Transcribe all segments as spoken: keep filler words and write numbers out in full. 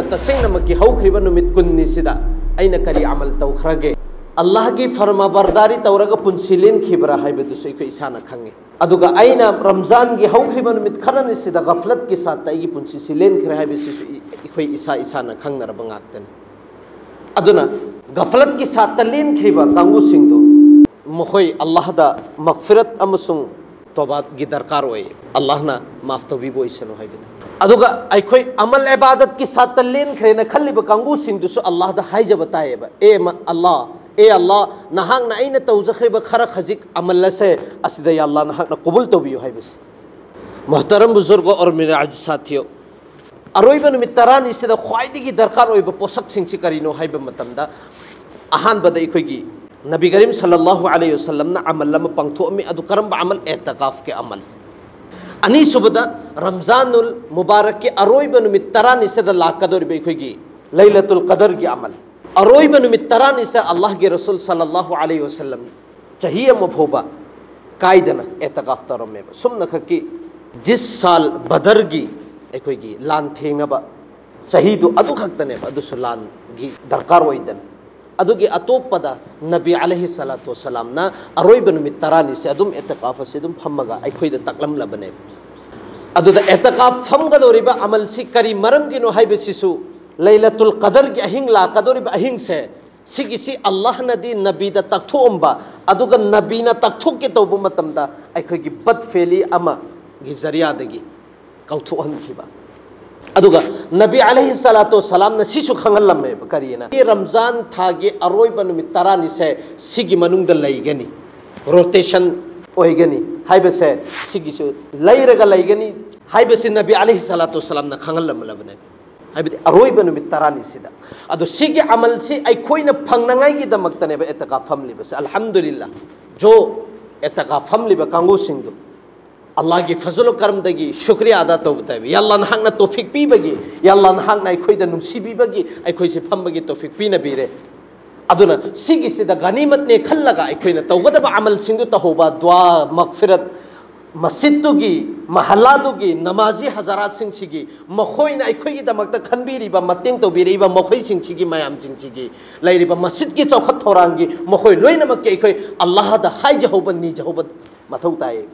ꯇꯁꯦꯡꯅꯃꯛꯀꯤ ꯍꯧꯈ꯭ꯔꯤꯕ ꯅꯨꯃꯤꯠ ꯀꯨꯟꯅꯤꯁꯤꯗ ꯑꯩꯅ ꯀꯔꯤ ꯑꯃꯜ ꯇꯧꯈ꯭ꯔꯒꯦ? ꯑꯜꯂꯥꯍꯒꯤ ꯐꯔꯃꯥꯕꯔꯗꯥꯔꯤ ꯇꯧꯔꯒ ꯄꯨꯟꯁꯤ ꯂꯦꯟꯈꯤꯕ꯭ꯔꯥ ꯍꯥꯏꯕꯗꯨꯁꯨ ꯑꯩꯈꯣꯏ ꯏꯁꯥꯅ ꯈꯪꯉꯤ꯫ ꯑꯗꯨꯒ ꯑꯩꯅ ꯔꯝꯖꯥꯟꯒꯤ ꯍꯧꯈ꯭ꯔꯤꯕ ꯅꯨꯃꯤꯠ ꯈꯔꯅꯤꯁꯤꯗ ꯒꯐꯂꯠꯀꯤ ꯁꯥꯠꯇ ꯑꯩꯒꯤ ꯄꯨꯟꯁꯤꯁꯤ ꯂꯦꯟꯈ꯭ꯔꯦ ꯍꯥꯏꯕꯁꯤꯁꯨ ꯑꯩꯈꯣꯏ ꯏꯁꯥ ꯏꯁꯥꯅ ꯈꯪꯅꯔꯕ ꯉꯥꯛꯇꯅꯤ꯫ ꯑꯗꯨꯅ ꯒꯐꯂꯠꯀꯤ ꯁꯥꯠꯇ ꯂꯦꯟꯈꯤꯕ ꯀꯥꯡꯕꯨꯁꯤꯡꯗꯨ ꯃꯈꯣꯏ ꯑꯜꯂꯥꯍꯗ ꯃꯒꯐꯤꯔꯠ ꯑꯃꯁꯨꯡ ꯇꯣꯕꯥꯒꯤ ꯗꯔꯀꯥꯔ ꯑꯣꯏ꯫ ꯑꯜꯂꯥꯍꯅ ꯃꯥꯐ ꯇꯧꯕꯤꯕ ꯑꯣꯏꯁꯅꯨ ꯍꯥꯏꯕꯗꯨ꯫ ꯑꯗꯨꯒ ꯑꯩꯈꯣꯏ ꯑꯃꯜ ꯏꯕꯥꯗꯠꯀꯤ ꯁꯥꯠꯇ ꯂꯦꯟꯈ꯭ꯔꯦꯅ ꯈꯜꯂꯤꯕ ꯀꯥꯡꯕꯨꯁꯤꯡꯗꯨꯁꯨ ꯑꯜꯂꯥꯍꯗ ꯍꯥꯏꯖꯕ ꯇꯥꯏꯌꯦꯕ, "ꯑꯦ ꯃ-, ꯑꯜꯂꯥꯍ, ꯑꯦ ꯑꯜꯂꯥꯍ, ꯅꯍꯥꯛꯅ ꯑꯩꯅ ꯇꯧꯖꯈ꯭ꯔꯤꯕ ꯈꯔ ꯈꯖꯤꯛ ꯑꯃꯜ ꯑꯁꯦ ꯑꯁꯤꯗ, ꯌꯥ ꯑꯜꯂꯥꯍ, ꯅꯍꯥꯛꯅ ꯀꯕꯨꯜ ꯇꯧꯕꯤꯌꯨ" ꯍꯥꯏꯕꯁꯤ꯫ ꯃꯣꯍꯇꯔꯝ ꯕꯨꯖꯨꯔꯒ ꯑꯣꯔ ꯃꯤꯔ ꯑꯖ ꯁꯥꯊꯤꯌꯣ, ꯑꯔꯣꯏꯕ ꯅꯨꯃꯤꯠ ꯇꯔꯥꯅꯤꯁꯤꯗ ꯈ꯭ꯋꯥꯏꯗꯒꯤ ꯗꯔꯀꯥꯔ ꯑꯣꯏꯕ ꯄꯣꯠꯁꯛꯁꯤꯡꯁꯤ ꯀꯔꯤꯅꯣ ꯍꯥꯏꯕ ꯃꯇꯝꯗ, ꯑꯍꯥꯟꯕꯗ ꯑꯩꯈꯣꯏꯒꯤ ꯅꯕꯤ ꯀꯔꯤꯝ ꯁꯜꯂꯜꯂꯥꯍꯨ ꯑꯂꯩꯍꯤ ꯋꯁꯜꯂꯝꯅ ꯑꯃꯜ ꯑꯃ ꯄꯥꯡꯊꯣꯛꯑꯝꯃꯤ꯫ ꯑꯗꯨ ꯀꯔꯝꯕ ꯑꯃꯜ? ꯑꯦꯇꯀꯥꯐꯀꯤ ꯑꯃꯜ꯫ ꯑꯅꯤꯁꯨꯕꯗ, ꯔꯝꯖꯥꯅꯨꯜ ꯃꯨꯕꯥꯔꯛꯀꯤ ꯑꯔꯣꯏꯕ ꯅꯨꯃꯤꯠ ꯇꯔꯥꯅꯤꯁꯤꯗ ꯂꯥꯛꯀꯗꯧꯔꯤꯕ ꯑꯩꯈꯣꯏꯒꯤ ꯂꯩꯂꯇꯨꯜ ꯀꯗꯔꯒꯤ ꯑꯃꯜ꯫ ꯑꯔꯣꯏꯕ ꯅꯨꯃꯤꯠ ꯇꯔꯥꯅꯤꯁꯤꯗ ꯑꯜꯂꯥꯍꯒꯤ ꯔꯁꯨꯜ ꯁꯜꯂꯜꯂꯥꯍꯨ ꯑꯂꯩꯍꯤ ꯋꯁꯜꯂꯝ ꯆꯍꯤ ꯑꯃ ꯐꯥꯎꯕ ꯀꯥꯏꯗꯅ ꯑꯦꯇꯀꯥꯐ ꯇꯧꯔꯝꯃꯦꯕ꯫ ꯁꯨꯝꯅꯈꯛꯀꯤ ꯖꯤꯁ ꯁꯥꯜ ꯕꯗꯔꯒꯤ ꯑꯩꯈꯣꯏꯒꯤ ꯂꯥꯟ ꯊꯦꯡꯅꯕ ꯆꯍꯤꯗꯨ ꯑꯗꯨꯈꯛꯇꯅꯦꯕ, ꯑꯗꯨꯁꯨ ꯂꯥꯟꯒꯤ ꯗꯔꯀꯥꯔ ꯑꯣꯏꯗꯅ꯫ ꯑꯗꯨꯒꯤ ꯑꯇꯣꯞꯄꯗ ꯅꯕꯤ ꯑꯂꯩꯍꯤ ꯁꯂꯥꯇꯨ ꯋꯁꯁꯂꯥꯝꯅ ꯑꯔꯣꯏꯕ ꯅꯨꯃꯤꯠ ꯇꯔꯥꯅꯤꯁꯦ ꯑꯗꯨꯝ ꯑꯦꯇꯀꯥꯐ ꯑꯁꯤ ꯑꯗꯨꯝ ꯐꯝꯃꯒ ꯑꯩꯈꯣꯏꯗ ꯇꯥꯛꯂꯝꯂꯕꯅꯦꯕ꯫ ꯑꯗꯨꯗ ꯑꯦꯇꯀꯥꯐ ꯐꯝꯒꯗꯧꯔꯤꯕ ꯑꯃꯜꯁꯤ ꯀꯔꯤ ꯃꯔꯝꯒꯤꯅꯣ ꯍꯥꯏꯕꯁꯤꯁꯨ, ꯂꯩꯂꯇꯨꯜ ꯀꯗꯔꯒꯤ ꯑꯍꯤꯡ ꯂꯥꯛꯀꯗꯧꯔꯤꯕ ꯑꯍꯤꯡꯁꯦ, ꯁꯤꯒꯤꯁꯤ ꯑꯜꯂꯥꯍꯅꯗꯤ ꯅꯕꯤꯗ ꯇꯥꯛꯊꯣꯛꯑꯝꯕ, ꯑꯗꯨꯒ ꯅꯕꯤꯅ ꯇꯥꯛꯊꯣꯛꯀꯦ ꯇꯧꯕ ꯃꯇꯝꯗ ꯑꯩꯈꯣꯏꯒꯤ ꯕꯠ ꯐꯦꯂꯤ ꯑꯃꯒꯤ ꯖꯔꯤꯌꯥꯗꯒꯤ ꯀꯥꯎꯊꯣꯛꯍꯟꯈꯤꯕ꯫ ꯑꯗꯨꯒ ꯅꯕꯤ ꯑꯂꯩꯍꯤ ꯁꯂꯥꯇꯨ ꯁꯂꯥꯝꯅ ꯁꯤꯁꯨ ꯈꯪꯍꯜꯂꯝꯃꯦꯕ, ꯀꯔꯤꯅ? ꯔꯝꯖꯥꯟ ꯊꯥꯒꯤ ꯑꯔꯣꯏꯕ ꯅꯨꯃꯤꯠ ꯇꯔꯥꯅꯤꯁꯦ ꯁꯤꯒꯤ ꯃꯅꯨꯡꯗ ꯂꯩꯒꯅꯤ, ꯔꯣꯇꯦꯁꯟ ꯑꯣꯏꯒꯅꯤ ꯍꯥꯏꯕꯁꯦ, ꯁꯤꯒꯤꯁꯨ ꯂꯩꯔꯒ ꯂꯩꯒꯅꯤ ꯍꯥꯏꯕꯁꯤ ꯅꯕꯤ ꯑꯂꯩꯍꯤ ꯁꯂꯥꯇꯨ ꯁꯂꯥꯝꯅ ꯈꯪꯍꯜꯂꯝꯂꯕꯅꯦꯕ꯫ ꯍꯥꯏꯕꯗꯤ ꯑꯔꯣꯏꯕ ꯅꯨꯃꯤꯠ ꯇꯔꯥꯅꯤꯁꯤꯗ꯫ ꯑꯗꯣ ꯁꯤꯒꯤ ꯑꯃꯜꯁꯤ ꯑꯩꯈꯣꯏꯅ ꯐꯪꯅꯉꯥꯏꯒꯤꯗꯃꯛꯇꯅꯦꯕ ꯑꯦꯇꯀꯥꯐ ꯐꯝꯂꯤꯕꯁꯦ꯫ ꯑꯜꯍꯝꯗꯨꯂꯤꯜꯂꯥ, ꯖꯣ ꯑꯦꯇꯀꯥꯐ ꯐꯝꯂꯤꯕ ꯀꯥꯡꯕꯨꯁꯤꯡꯗꯨ ꯑꯜꯂꯥꯍꯒꯤ ꯐꯖꯂꯨ ꯀꯔꯝꯗꯒꯤ ꯁꯨꯀ꯭ꯔꯤꯌꯥ ꯑꯗꯥ ꯇꯧꯕ ꯇꯥꯏꯕ꯫ ꯌꯥ ꯑꯜꯂꯥꯍ, ꯅꯍꯥꯛꯅ ꯇꯣꯐꯤꯛ ꯄꯤꯕꯒꯤ, ꯌꯥ ꯑꯜꯂꯥꯍ, ꯅꯍꯥꯛꯅ ꯑꯩꯈꯣꯏꯗ ꯅꯨꯡꯁꯤꯕꯤꯕꯒꯤ ꯑꯩꯈꯣꯏꯁꯦ ꯐꯝꯕꯒꯤ ꯇꯣꯐꯤꯛ ꯄꯤꯅꯕꯤꯔꯦ꯫ ꯑꯗꯨꯅ ꯁꯤꯒꯤꯁꯤꯗ ꯒꯅꯤꯃꯠꯅꯦ ꯈꯜꯂꯒ ꯑꯩꯈꯣꯏꯅ ꯇꯧꯒꯗꯕ ꯑꯃꯜꯁꯤꯡꯗꯨ ꯇꯧꯍꯧꯕ, ꯗꯨꯋꯥ, ꯃꯒꯐꯤꯔꯠ, ꯃꯁꯖꯤꯗꯇꯨꯒꯤ, ꯃꯍꯜꯂꯥꯗꯨꯒꯤ ꯅꯃꯥꯖꯤ ꯍꯖꯔꯥꯠꯁꯤꯡꯁꯤꯒꯤ, ꯃꯈꯣꯏꯅ ꯑꯩꯈꯣꯏꯒꯤꯗꯃꯛꯇ ꯈꯟꯕꯤꯔꯤꯕ, ꯃꯇꯦꯡ ꯇꯧꯕꯤꯔꯛꯏꯕ ꯃꯈꯣꯏꯁꯤꯡꯁꯤꯒꯤ, ꯃꯌꯥꯝꯁꯤꯡꯁꯤꯒꯤ, ꯂꯩꯔꯤꯕ ꯃꯁꯖꯤꯗꯀꯤ ꯆꯥꯎꯈꯠ ꯊꯧꯔꯥꯡꯒꯤ, ꯃꯈꯣꯏ ꯂꯣꯏꯅꯃꯛꯀꯤ ꯑꯩꯈꯣꯏ ꯑꯜꯂꯥꯍꯗ ꯍꯥꯏꯖꯍꯧꯕ, ꯅꯤꯖꯍꯧꯕ ꯃꯊꯧ ꯇꯥꯏ꯫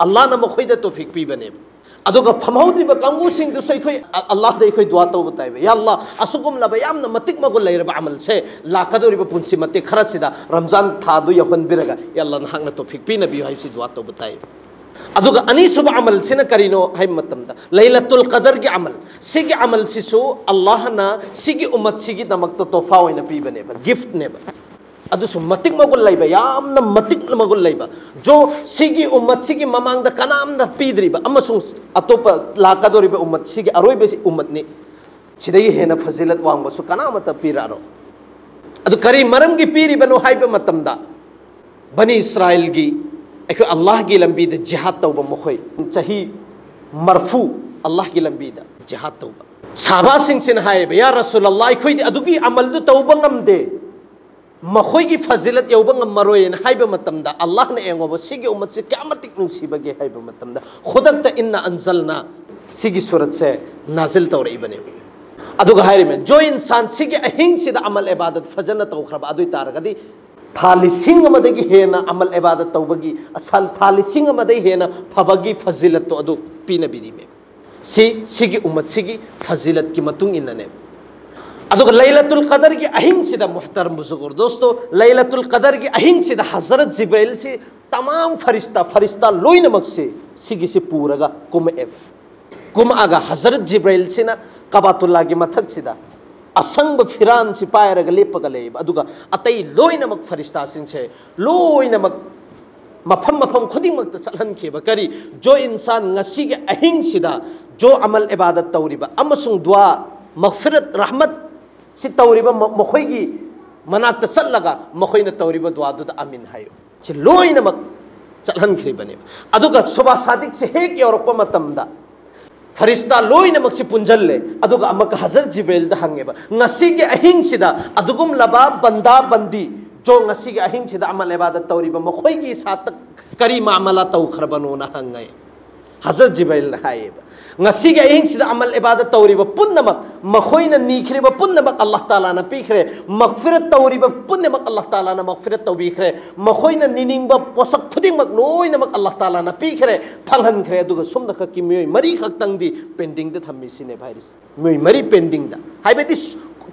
ꯑꯜꯂꯥꯍꯅ ꯃꯈꯣꯏꯗ ꯇꯣꯐꯤꯛ ꯄꯤꯕꯅꯦꯕ꯫ ꯑꯗꯨꯒ ꯐꯝꯍꯧꯗ꯭ꯔꯤꯕ ꯀꯥꯡꯕꯨꯁꯤꯡꯗꯨꯁꯨ ꯑꯩꯈꯣꯏ ꯑ-, ꯑꯜꯂꯥꯍꯗ ꯑꯩꯈꯣꯏ ꯗꯨꯋꯥ ꯇꯧꯕ ꯇꯥꯏꯕ, "ꯌꯥ ꯑꯜꯂꯥꯍ, ꯑꯁꯤꯒꯨꯝꯂꯕ ꯌꯥꯝꯅ ꯃꯇꯤꯛ ꯃꯒꯨꯟ ꯂꯩꯔꯕ ꯑꯃꯜꯁꯦ ꯂꯥꯛꯀꯗꯧꯔꯤꯕ ꯄꯨꯟꯁꯤ ꯃꯇꯦꯛ ꯈꯔꯁꯤꯗ ꯔꯝꯖꯥꯟ ꯊꯥꯗꯨ ꯌꯧꯍꯟꯕꯤꯔꯒ, ꯌꯥ ꯑꯜꯂꯥꯍ, ꯅꯍꯥꯛꯅ ꯇꯣꯐꯤꯛ ꯄꯤꯅꯕꯤꯌꯨ" ꯍꯥꯏꯕꯁꯤ ꯗꯨꯋꯥ ꯇꯧꯕ ꯇꯥꯏ꯫ ꯑꯗꯨꯒ ꯑꯅꯤꯁꯨꯕ ꯑꯃꯜꯁꯤꯅ ꯀꯔꯤꯅꯣ ꯍꯥꯏꯕ ꯃꯇꯝꯗ, ꯂꯩꯂꯇꯨꯜ ꯀꯗꯔꯒꯤ ꯑꯃꯜ꯫ ꯁꯤꯒꯤ ꯑꯃꯜꯁꯤꯁꯨ ꯑꯜꯂꯥꯍꯅ ꯁꯤꯒꯤ ꯎꯝꯃꯠꯁꯤꯒꯤꯗꯃꯛꯇ ꯇꯣꯐꯥ ꯑꯣꯏꯅ ꯄꯤꯕꯅꯦꯕ, ꯒꯤꯐꯠꯅꯦꯕ꯫ ꯑꯗꯨꯁꯨ ꯃꯇꯤꯛ ꯃꯒꯨꯟ ꯂꯩꯕ, ꯌꯥꯝꯅ ꯃꯇꯤꯛ ꯃꯒꯨꯟ ꯂꯩꯕ꯫ ꯖꯣ, ꯁꯤꯒꯤ ꯎꯝꯃꯠꯁꯤꯒꯤ ꯃꯃꯥꯡꯗ ꯀꯅꯥꯝꯅ ꯄꯤꯗ꯭ꯔꯤꯕ, ꯑꯃꯁꯨꯡ ꯑꯇꯣꯞꯄ ꯂꯥꯛꯀꯗꯧꯔꯤꯕ ꯎꯝꯃꯠ, ꯁꯤꯒꯤ ꯑꯔꯣꯏꯕꯁꯤ ꯎꯝꯃꯠꯅꯤ, ꯁꯤꯗꯒꯤ ꯍꯦꯟꯅ ꯐꯖꯤꯂꯠ ꯋꯥꯡꯕꯁꯨ ꯀꯅꯥꯃꯠꯇ ꯄꯤꯔꯛꯑꯔꯣꯏ꯫ ꯑꯗꯨ ꯀꯔꯤ ꯃꯔꯝꯒꯤ ꯄꯤꯔꯤꯕꯅꯣ ꯍꯥꯏꯕ ꯃꯇꯝꯗ, ꯕꯅꯤ ꯏꯁꯔꯥꯏꯜꯒꯤ, ꯑꯩꯈꯣꯏ ꯑꯜꯂꯥꯍꯒꯤ ꯂꯝꯕꯤꯗ ꯖꯤꯍꯥꯗ ꯇꯧꯕ ꯃꯈꯣꯏ, ꯆꯍꯤ ꯃꯔꯐꯨ ꯑꯜꯂꯥꯍꯒꯤ ꯂꯝꯕꯤꯗ ꯖꯤꯍꯥꯗ ꯇꯧꯕ꯫ ꯁꯍꯥꯕꯥꯁꯤꯡꯁꯤꯅ ꯍꯥꯏꯌꯦꯕ, "ꯌꯥ ꯔꯁꯨꯂꯜꯂꯥꯍ, ꯑꯩꯈꯣꯏꯗꯤ ꯑꯗꯨꯒꯤ ꯑꯃꯜꯗꯨ ꯇꯧꯕ ꯉꯝꯗꯦ꯫ ꯃꯈꯣꯏꯒꯤ ꯐꯖꯤꯂꯠ ꯌꯧꯕ ꯉꯝꯃꯔꯣꯏꯅ" ꯍꯥꯏꯕ ꯃꯇꯝꯗ, ꯑꯜꯂꯥꯍꯅ, ꯌꯦꯡꯉꯣꯕ, ꯁꯤꯒꯤ ꯎꯝꯃꯠꯁꯤ ꯀꯌꯥꯃꯇꯤꯛ ꯅꯨꯡꯁꯤꯕꯒꯦ ꯍꯥꯏꯕ ꯃꯇꯝꯗ, ꯈꯨꯗꯛꯇ "ꯏꯟꯅꯥ ꯑꯟꯖꯜꯅꯥ" ꯁꯤꯒꯤ ꯁꯨꯔꯠꯁꯦ ꯅꯥꯖꯤꯜ ꯇꯧꯔꯛꯏꯕꯅꯦꯕ꯫ ꯑꯗꯨꯒ ꯍꯥꯏꯔꯤꯕꯅꯤ, ꯖꯣ ꯏꯟꯁꯥꯟ ꯁꯤꯒꯤ ꯑꯍꯤꯡꯁꯤꯗ ꯑꯃꯜ ꯏꯕꯥꯗꯠ ꯐꯖꯅ ꯇꯧꯈ꯭ꯔꯕ ꯑꯗꯨ ꯑꯣꯏ ꯇꯥꯔꯒꯗꯤ, ꯊꯥ ꯂꯤꯁꯤꯡ ꯑꯃꯗꯒꯤ ꯍꯦꯟꯅ ꯑꯃꯜ ꯏꯕꯥꯗꯠ ꯇꯧꯕꯒꯤ, ꯑꯁꯜ ꯊꯥ ꯂꯤꯁꯤꯡ ꯑꯃꯗꯒꯤ ꯍꯦꯟꯅ ꯐꯕꯒꯤ ꯐꯖꯤꯂꯠꯇꯣ ꯑꯗꯨ ꯄꯤꯅꯕꯤꯔꯤꯃꯦ꯫ ꯁꯤ, ꯁꯤꯒꯤ ꯎꯝꯃꯠꯁꯤꯒꯤ ꯐꯖꯤꯂꯠꯀꯤ ꯃꯇꯨꯡ ꯏꯟꯅꯅꯦ꯫ ꯑꯗꯨꯒ ꯂꯩꯂꯇꯨꯜ ꯀꯗꯔꯒꯤ ꯑꯍꯤꯡꯁꯤꯗ, ꯃꯨꯍꯇꯔꯝ ꯕꯨꯖꯨꯔꯒ ꯗꯣꯁꯇꯣ, ꯂꯩꯂꯇꯨꯜ ꯀꯗꯔꯒꯤ ꯑꯍꯤꯡꯁꯤꯗ ꯍꯖꯔꯠ ꯖꯤꯕ꯭ꯔꯥꯏꯜꯁꯤ ꯇꯃꯥꯝ ꯐꯔꯤꯁꯇꯥ, ꯐꯔꯤꯁꯇꯥ ꯂꯣꯏꯅꯃꯛꯁꯤ ꯁꯤꯒꯤꯁꯤ ꯄꯨꯔꯒ ꯀꯨꯝꯃꯛꯑꯦꯕ꯫ ꯀꯨꯝꯃꯛꯑꯒ ꯍꯖꯔꯠ ꯖꯤꯕ꯭ꯔꯥꯏꯜꯁꯤꯅ ꯀꯥꯕꯥꯇꯨꯜꯂꯥꯒꯤ ꯃꯊꯛꯁꯤꯗ ꯑꯁꯪꯕ ꯐꯤꯔꯥꯟꯁꯤ ꯄꯥꯏꯔꯒ ꯂꯦꯞꯄꯒ ꯂꯩꯌꯦꯕ꯫ ꯑꯗꯨꯒ ꯑꯇꯩ ꯂꯣꯏꯅꯃꯛ ꯐꯔꯤꯁꯇꯥꯁꯤꯡꯁꯦ ꯂꯣꯏꯅꯃꯛ ꯃꯐꯝ ꯃꯐꯝ ꯈꯨꯗꯤꯡꯃꯛꯇ ꯆꯠꯍꯟꯈꯤꯕ꯫ ꯀꯔꯤ? ꯖꯣ ꯏꯟꯁꯥꯟ ꯉꯁꯤꯒꯤ ꯑꯍꯤꯡꯁꯤꯗ ꯖꯣ ꯑꯃꯜ ꯏꯕꯥꯗꯠ ꯇꯧꯔꯤꯕ ꯑꯃꯁꯨꯡ ꯗꯨꯋꯥ, ꯃꯒꯐꯤꯔꯠ, ꯔꯍꯃꯠ ꯁꯤ ꯇꯧꯔꯤꯕ ꯃ-, ꯃꯈꯣꯏꯒꯤ ꯃꯅꯥꯛꯇ ꯆꯠꯂꯒ ꯃꯈꯣꯏꯅ ꯇꯧꯔꯤꯕ ꯗꯨꯋꯥꯗꯨꯗ ꯑꯃꯤꯟ ꯍꯥꯏꯌꯨ꯫ ꯁꯤ ꯂꯣꯏꯅꯃꯛ ꯆꯠꯍꯟꯈ꯭ꯔꯤꯕꯅꯦꯕ꯫ ꯑꯗꯨꯒ ꯁꯨꯕꯥ ꯁꯥꯗꯤꯛꯁꯤ ꯍꯦꯛ ꯌꯧꯔꯛꯄ ꯃꯇꯝꯗ ꯐꯔꯤꯁꯇꯥ ꯂꯣꯏꯅꯃꯛꯁꯤ ꯄꯨꯟꯖꯜꯂꯦ꯫ ꯑꯗꯨꯒ ꯑꯃꯨꯛꯀ ꯍꯖꯔꯠ ꯖꯤꯕ꯭ꯔꯦꯜꯗ ꯍꯪꯉꯦꯕ, "ꯉꯁꯤꯒꯤ ꯑꯍꯤꯡꯁꯤꯗ ꯑꯗꯨꯒꯨꯝꯂꯕ ꯕꯟꯗꯥ ꯕꯟꯗꯤ, ꯖꯣ ꯉꯁꯤꯒꯤ ꯑꯍꯤꯡꯁꯤꯗ ꯑꯃꯜ ꯏꯕꯥꯗꯠ ꯇꯧꯔꯤꯕ ꯃꯈꯣꯏꯒꯤ ꯁꯥꯇꯛ ꯀꯔꯤ ꯃꯥꯃꯂꯥ ꯇꯧꯈ꯭ꯔꯕꯅꯣꯅ ꯍꯪꯉꯦ꯫ ꯍꯖꯔꯠ ꯖꯤꯕ꯭ꯔꯥꯏꯜꯅ ꯍꯥꯏꯌꯦꯕ, ꯉꯁꯤꯒꯤ ꯑꯍꯤꯡꯁꯤꯗ ꯑꯃꯜ ꯏꯕꯥꯗ ꯇꯧꯔꯤꯕ ꯄꯨꯝꯅꯃꯛ, ꯃꯈꯣꯏꯅ ꯅꯤꯈ꯭ꯔꯤꯕ ꯄꯨꯝꯅꯃꯛ ꯑꯜꯂꯥꯍ ꯇꯥꯂꯥꯅ ꯄꯤꯈ꯭ꯔꯦ, ꯃꯒꯐꯤꯔꯠ ꯇꯧꯔꯤꯕ ꯄꯨꯝꯅꯃꯛ ꯑꯜꯂꯥꯍ ꯇꯥꯂꯥꯅ ꯃꯒꯐꯤꯔꯠ ꯇꯧꯕꯤꯈ꯭ꯔꯦ, ꯃꯈꯣꯏꯅ ꯅꯤꯅꯤꯡꯕ ꯄꯣꯠꯁꯛ ꯈꯨꯗꯤꯡꯃꯛ ꯂꯣꯏꯅꯃꯛ ꯑꯜꯂꯥꯍ ꯇꯥꯂꯥꯅ ꯄꯤꯈ꯭ꯔꯦ, ꯐꯪꯍꯟꯈ꯭ꯔꯦ꯫ ꯑꯗꯨꯒ ꯁꯣꯝꯗ ꯈꯛꯀꯤ ꯃꯤꯑꯣꯏ ꯃꯔꯤꯈꯛꯇꯪꯗꯤ ꯄꯦꯟꯗꯤꯡꯗ ꯊꯝꯃꯤꯁꯤꯅꯦꯕ ꯍꯥꯏꯔꯤꯁꯦ꯫ ꯃꯤꯑꯣꯏ ꯃꯔꯤ ꯄꯦꯟꯗꯤꯡꯗ, ꯍꯥꯏꯕꯗꯤ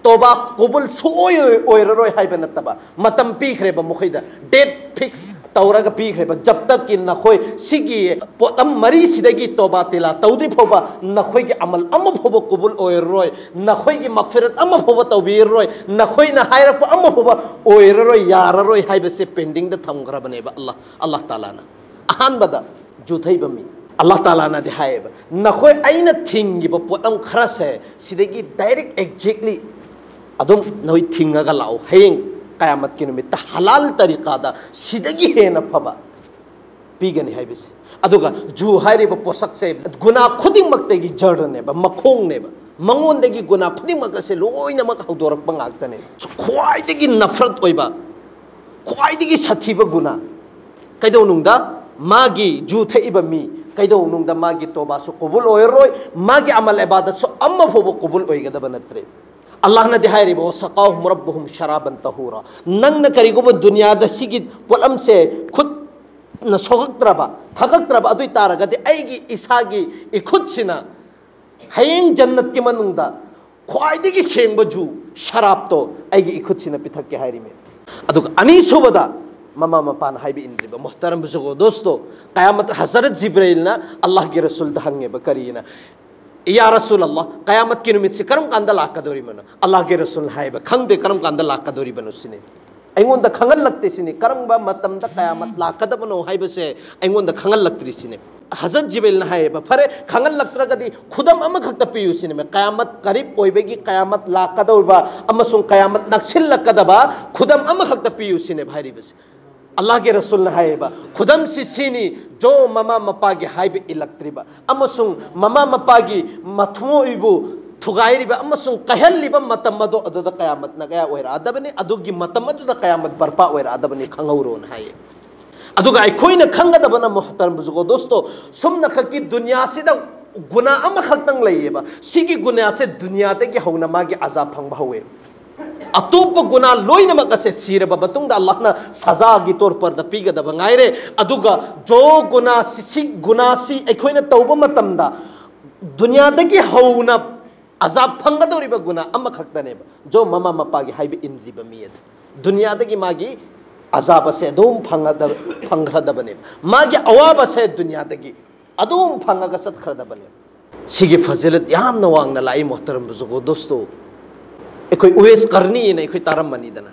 ꯇꯣꯕꯥ ꯀꯨꯕꯨꯜ ꯁꯨꯡꯑꯣꯏ ꯑꯣꯏꯔꯔꯣꯏ ꯍꯥꯏꯕ ꯅꯠꯇꯕ, ꯃꯇꯝ ꯄꯤꯈ꯭ꯔꯦꯕ ꯃꯈꯣꯏꯗ, ꯗꯦꯠ ꯐꯤꯛꯁ ꯇꯧꯔꯒ ꯄꯤꯈ꯭ꯔꯦꯕ꯫ ꯖꯕ ꯇꯛꯀꯤ ꯅꯈꯣꯏ ꯁꯤꯒꯤ ꯄꯣꯠꯂꯝ ꯃꯔꯤꯁꯤꯗꯒꯤ ꯇꯣꯕꯥ ꯇꯤꯂꯥ ꯇꯧꯗ꯭ꯔꯤ ꯐꯥꯎꯕ ꯅꯈꯣꯏꯒꯤ ꯑꯃꯜ ꯑꯃ ꯐꯥꯎꯕ ꯀꯨꯕꯨꯜ ꯑꯣꯏꯔꯔꯣꯏ, ꯅꯈꯣꯏꯒꯤ ꯃꯒꯐꯤꯔꯠ ꯑꯃ ꯐꯥꯎꯕ ꯇꯧꯕꯤꯔꯔꯣꯏ, ꯅꯈꯣꯏꯅ ꯍꯥꯏꯔꯛꯄ ꯑꯃ ꯐꯥꯎꯕ ꯑꯣꯏꯔꯔꯣꯏ, ꯌꯥꯔꯔꯣꯏ ꯍꯥꯏꯕꯁꯦ ꯄꯦꯟꯗꯤꯡꯗ ꯊꯝꯈ꯭ꯔꯕꯅꯦꯕ ꯑꯜꯂꯥꯍ, ꯑꯜꯂꯥꯍ ꯇꯥꯂꯥꯅ꯫ ꯑꯍꯥꯟꯕꯗ ꯖꯨ ꯊꯛꯏꯕ ꯃꯤ, ꯑꯜꯂꯥꯍ ꯇꯥꯂꯥꯅꯗꯤ ꯍꯥꯏꯌꯦꯕ, ꯅꯈꯣꯏ ꯑꯩꯅ ꯊꯤꯡꯉꯤꯕ ꯄꯣꯠꯂꯝ ꯈꯔꯁꯦ ꯁꯤꯗꯒꯤ ꯗꯥꯏꯔꯦꯛ ꯑꯦꯛꯖꯦꯛꯂꯤ ꯑꯗꯨꯝ ꯅꯈꯣꯏ ꯊꯤꯡꯉꯒ ꯂꯥꯛꯎ, ꯍꯌꯦꯡ ꯀꯌꯥꯃꯠꯀꯤ ꯅꯨꯃꯤꯠꯇ ꯍꯂꯥꯜ ꯇꯔꯤꯀꯥꯗ ꯁꯤꯗꯒꯤ ꯍꯦꯟꯅ ꯐꯕ ꯄꯤꯒꯅꯤ ꯍꯥꯏꯕꯁꯦ꯫ ꯑꯗꯨꯒ ꯖꯨ ꯍꯥꯏꯔꯤꯕ ꯄꯣꯠꯁꯛꯁꯦ ꯒꯨꯅꯥ ꯈꯨꯗꯤꯡꯃꯛꯇꯒꯤ ꯖꯔꯗꯅꯦꯕ, ꯃꯈꯣꯡꯅꯦꯕ, ꯃꯉꯣꯟꯗꯒꯤ ꯒꯨꯅꯥ ꯈꯨꯗꯤꯡꯃꯛ ꯑꯁꯦ ꯂꯣꯏꯅꯃꯛ ꯍꯧꯗꯣꯔꯛꯄ ꯉꯥꯛꯇꯅꯦ꯫ ꯈ꯭ꯋꯥꯏꯗꯒꯤ ꯅꯐꯔꯠ ꯑꯣꯏꯕ, ꯈ꯭ꯋꯥꯏꯗꯒꯤ ꯁꯥꯊꯤꯕ ꯒꯨꯅꯥ꯫ ꯀꯩꯗꯧꯅꯨꯡꯗ ꯃꯥꯒꯤ ꯖꯨ ꯊꯛꯏꯕ ꯃꯤ, ꯀꯩꯗꯧꯅꯨꯡꯗ ꯃꯥꯒꯤ ꯇꯣꯕꯥꯁꯨ ꯀꯨꯕꯨꯜ ꯑꯣꯏꯔꯔꯣꯏ, ꯃꯥꯒꯤ ꯑꯃꯜ ꯏꯕꯥꯗꯠꯁꯨ ꯑꯃ ꯐꯥꯎꯕ ꯀꯨꯕꯨꯜ ꯑꯣꯏꯒꯗꯕ ꯅꯠꯇ꯭ꯔꯦ꯫ ꯑꯜꯂꯥꯍꯅꯗꯤ ꯍꯥꯏꯔꯤꯕ, "ꯋꯁꯀꯥꯍꯨꯝ ꯔꯕ꯭ꯕꯨꯍꯨꯝ ꯁꯔꯥꯕꯟ ꯇꯍꯨꯔꯥ"꯫ ꯅꯪꯅ ꯀꯔꯤꯒꯨꯝꯕ ꯗꯨꯅꯤꯌꯥꯗ ꯁꯤꯒꯤ ꯄꯣꯠꯂꯝꯁꯦ ꯈꯨꯠꯅ ꯁꯣꯛꯂꯛꯇ꯭ꯔꯕ, ꯊꯛꯂꯛꯇ꯭ꯔꯕ ꯑꯗꯨ ꯑꯣꯏ ꯇꯥꯔꯒꯗꯤ ꯑꯩꯒꯤ ꯏꯁꯥꯒꯤ ꯏꯈꯨꯠꯁꯤꯅ ꯍꯌꯦꯡ ꯖꯟꯅꯠꯀꯤ ꯃꯅꯨꯡꯗ ꯈ꯭ꯋꯥꯏꯗꯒꯤ ꯁꯦꯡꯕ ꯖꯨ, ꯁꯔꯥꯞꯇꯣ ꯑꯩꯒꯤ ꯏꯈꯨꯠꯁꯤꯅ ꯄꯤꯊꯛꯀꯦ ꯍꯥꯏꯔꯤꯃꯦ꯫ ꯑꯗꯨꯒ ꯑꯅꯤꯁꯨꯕꯗ, ꯃꯃꯥ ꯃꯄꯥꯅ ꯍꯥꯏꯕ ꯏꯟꯗ꯭ꯔꯤꯕ, ꯃꯨꯍꯇꯔꯝ ꯕꯨꯖꯨꯔꯒ ꯗꯣꯁꯇꯣ, ꯀꯌꯥꯃꯠ ꯍꯖꯔꯠ ꯖꯤꯕ꯭ꯔꯥꯏꯜꯅ ꯑꯜꯂꯥꯍꯒꯤ ꯔꯁꯨꯜꯗ ꯍꯪꯉꯦꯕ, ꯀꯔꯤꯅ? "ꯌꯥ ꯔꯁꯨꯜ ꯑꯜꯂꯥꯍ, ꯀꯌꯥꯃꯠꯀꯤ ꯅꯨꯃꯤꯠꯁꯤ ꯀꯔꯝ ꯀꯥꯟꯗ ꯂꯥꯛꯀꯗꯧꯔꯤꯕꯅꯣ?" ꯑꯜꯂꯥꯍꯒꯤ ꯔꯁꯨꯜꯅ ꯍꯥꯏꯕ, "ꯈꯪꯗꯦ ꯀꯔꯝ ꯀꯥꯟꯗ ꯂꯥꯛꯀꯗꯧꯔꯤꯕꯅꯣ ꯁꯤꯅꯤ꯫ ꯑꯩꯉꯣꯟꯗ ꯈꯪꯍꯜꯂꯛꯇꯦ ꯁꯤꯅꯤ, ꯀꯔꯝꯕ ꯃꯇꯝꯗ ꯀꯌꯥꯃꯠ ꯂꯥꯛꯀꯗꯕꯅꯣ ꯍꯥꯏꯕꯁꯦ ꯑꯩꯉꯣꯟꯗ ꯈꯪꯍꯜꯂꯛꯇ꯭ꯔꯤ ꯁꯤꯅꯤ"꯫ ꯍꯖꯔꯠ ꯖꯤꯕ꯭ꯔꯤꯜꯅ ꯍꯥꯏꯌꯦꯕ, "ꯐꯔꯦ, ꯈꯪꯍꯜꯂꯛꯇ꯭ꯔꯒꯗꯤ ꯈꯨꯗꯝ ꯑꯃꯈꯛꯇ ꯄꯤꯌꯨ ꯁꯤꯅꯦꯃꯦ, ꯀꯌꯥꯃꯠ ꯀꯔꯤꯕ ꯑꯣꯏꯕꯒꯤ, ꯀꯌꯥꯃꯠ ꯂꯥꯛꯀꯗꯧꯔꯤꯕ ꯑꯃꯁꯨꯡ ꯀꯌꯥꯃꯠ ꯅꯛꯁꯤꯜꯂꯛꯀꯗꯕ ꯈꯨꯗꯝ ꯑꯃꯈꯛꯇ ꯄꯤꯌꯨ" ꯁꯤꯅꯦꯕ ꯍꯥꯏꯔꯤꯕꯁꯦ꯫ ꯑꯜꯂꯥꯍꯒꯤ ꯔꯁꯨꯜꯅ ꯍꯥꯏꯌꯦꯕ, ꯈꯨꯗꯝꯁꯤ ꯁꯤꯅꯤ, ꯖꯣ ꯃꯃꯥ ꯃꯄꯥꯒꯤ ꯍꯥꯏꯕ ꯏꯜꯂꯛꯇ꯭ꯔꯤꯕ ꯑꯃꯁꯨꯡ ꯃꯃꯥ ꯃꯄꯥꯒꯤ ꯃꯊꯃꯣꯏꯕꯨ ꯊꯨꯒꯥꯏꯔꯤꯕ ꯑꯃꯁꯨꯡ ꯀꯥꯏꯍꯜꯂꯤꯕ ꯃꯇꯝ ꯑꯗꯣ, ꯑꯗꯨꯗ ꯀꯌꯥꯃꯠꯅ ꯀꯌꯥ ꯑꯣꯏꯔꯛꯑꯗꯕꯅꯤ, ꯑꯗꯨꯒꯤ ꯃꯇꯝ ꯑꯗꯨꯗ ꯀꯌꯥꯃꯠ ꯕꯔꯄꯥ ꯑꯣꯏꯔꯛꯑꯗꯕꯅꯤ, ꯈꯪꯍꯧꯔꯣꯅ ꯍꯥꯏꯌꯦ꯫ ꯑꯗꯨꯒ ꯑꯩꯈꯣꯏꯅ ꯈꯪꯒꯗꯕꯅ, ꯃꯣꯍꯇꯔꯝ ꯕꯨꯖꯨꯒꯣ ꯗꯣꯁꯇꯣ, ꯁꯨꯝꯅꯈꯛꯀꯤ ꯗꯨꯅꯤꯌꯥꯁꯤꯗ ꯒꯨꯅꯥ ꯑꯃꯈꯛꯇꯪ ꯂꯩꯌꯦꯕ꯫ ꯁꯤꯒꯤ ꯒꯨꯅꯥꯁꯦ ꯗꯨꯅꯤꯌꯥꯗꯒꯤ ꯍꯧꯅ ꯃꯥꯒꯤ ꯑꯖꯥꯕ ꯐꯪꯕ ꯍꯧꯋꯦ꯫ ꯑꯇꯣꯞꯄ ꯒꯨꯅꯥ ꯂꯣꯏꯅꯃꯛ ꯑꯁꯦ ꯁꯤꯔꯕ ꯃꯇꯨꯡꯗ ꯑꯜꯂꯥꯍꯅ ꯁꯖꯥꯒꯤ ꯇꯣꯔ ꯄꯔꯗ ꯄꯤꯒꯗꯕ ꯉꯥꯏꯔꯦ꯫ ꯑꯗꯨꯒ ꯖꯣ ꯒꯨꯅꯥꯁꯤ, ꯁꯤ ꯒꯨꯅꯥꯁꯤ ꯑꯩꯈꯣꯏꯅ ꯇꯧꯕ ꯃꯇꯝꯗ ꯗꯨꯅꯤꯌꯥꯗꯒꯤ ꯍꯧꯅ ꯑꯖꯥꯕ ꯐꯪꯒꯗꯧꯔꯤꯕ ꯒꯨꯅꯥ ꯑꯃꯈꯛꯇꯅꯦꯕ, ꯖꯣ ꯃꯃꯥ ꯃꯄꯥꯒꯤ ꯍꯥꯏꯕ ꯏꯟꯗ꯭ꯔꯤꯕ ꯃꯤ ꯑꯗꯨ꯫ ꯗꯨꯅꯤꯌꯥꯗꯒꯤ ꯃꯥꯒꯤ ꯑꯖꯥꯕ ꯑꯁꯦ ꯑꯗꯨꯝ ꯐꯪꯒꯗꯕ, ꯐꯪꯈ꯭ꯔꯗꯕꯅꯦꯕ꯫ ꯃꯥꯒꯤ ꯑꯋꯥꯕꯁꯦ ꯗꯨꯅꯤꯌꯥꯗꯒꯤ ꯑꯗꯨꯝ ꯐꯪꯉꯒ ꯆꯠꯈ꯭ꯔꯗꯕꯅꯦꯕ꯫ ꯁꯤꯒꯤ ꯐꯖꯤꯂꯠ ꯌꯥꯝꯅ ꯋꯥꯡꯅ ꯂꯥꯛꯏ, ꯃꯣꯍꯇꯔꯝ ꯕꯨꯖꯨꯒꯣ ꯗꯣꯁꯇꯣ꯫ ꯑꯩꯈꯣꯏ ꯎꯋꯦꯁ ꯀꯔꯅꯤꯅ ꯑꯩꯈꯣꯏ ꯇꯥꯔꯝꯃꯅꯤꯗꯅ꯫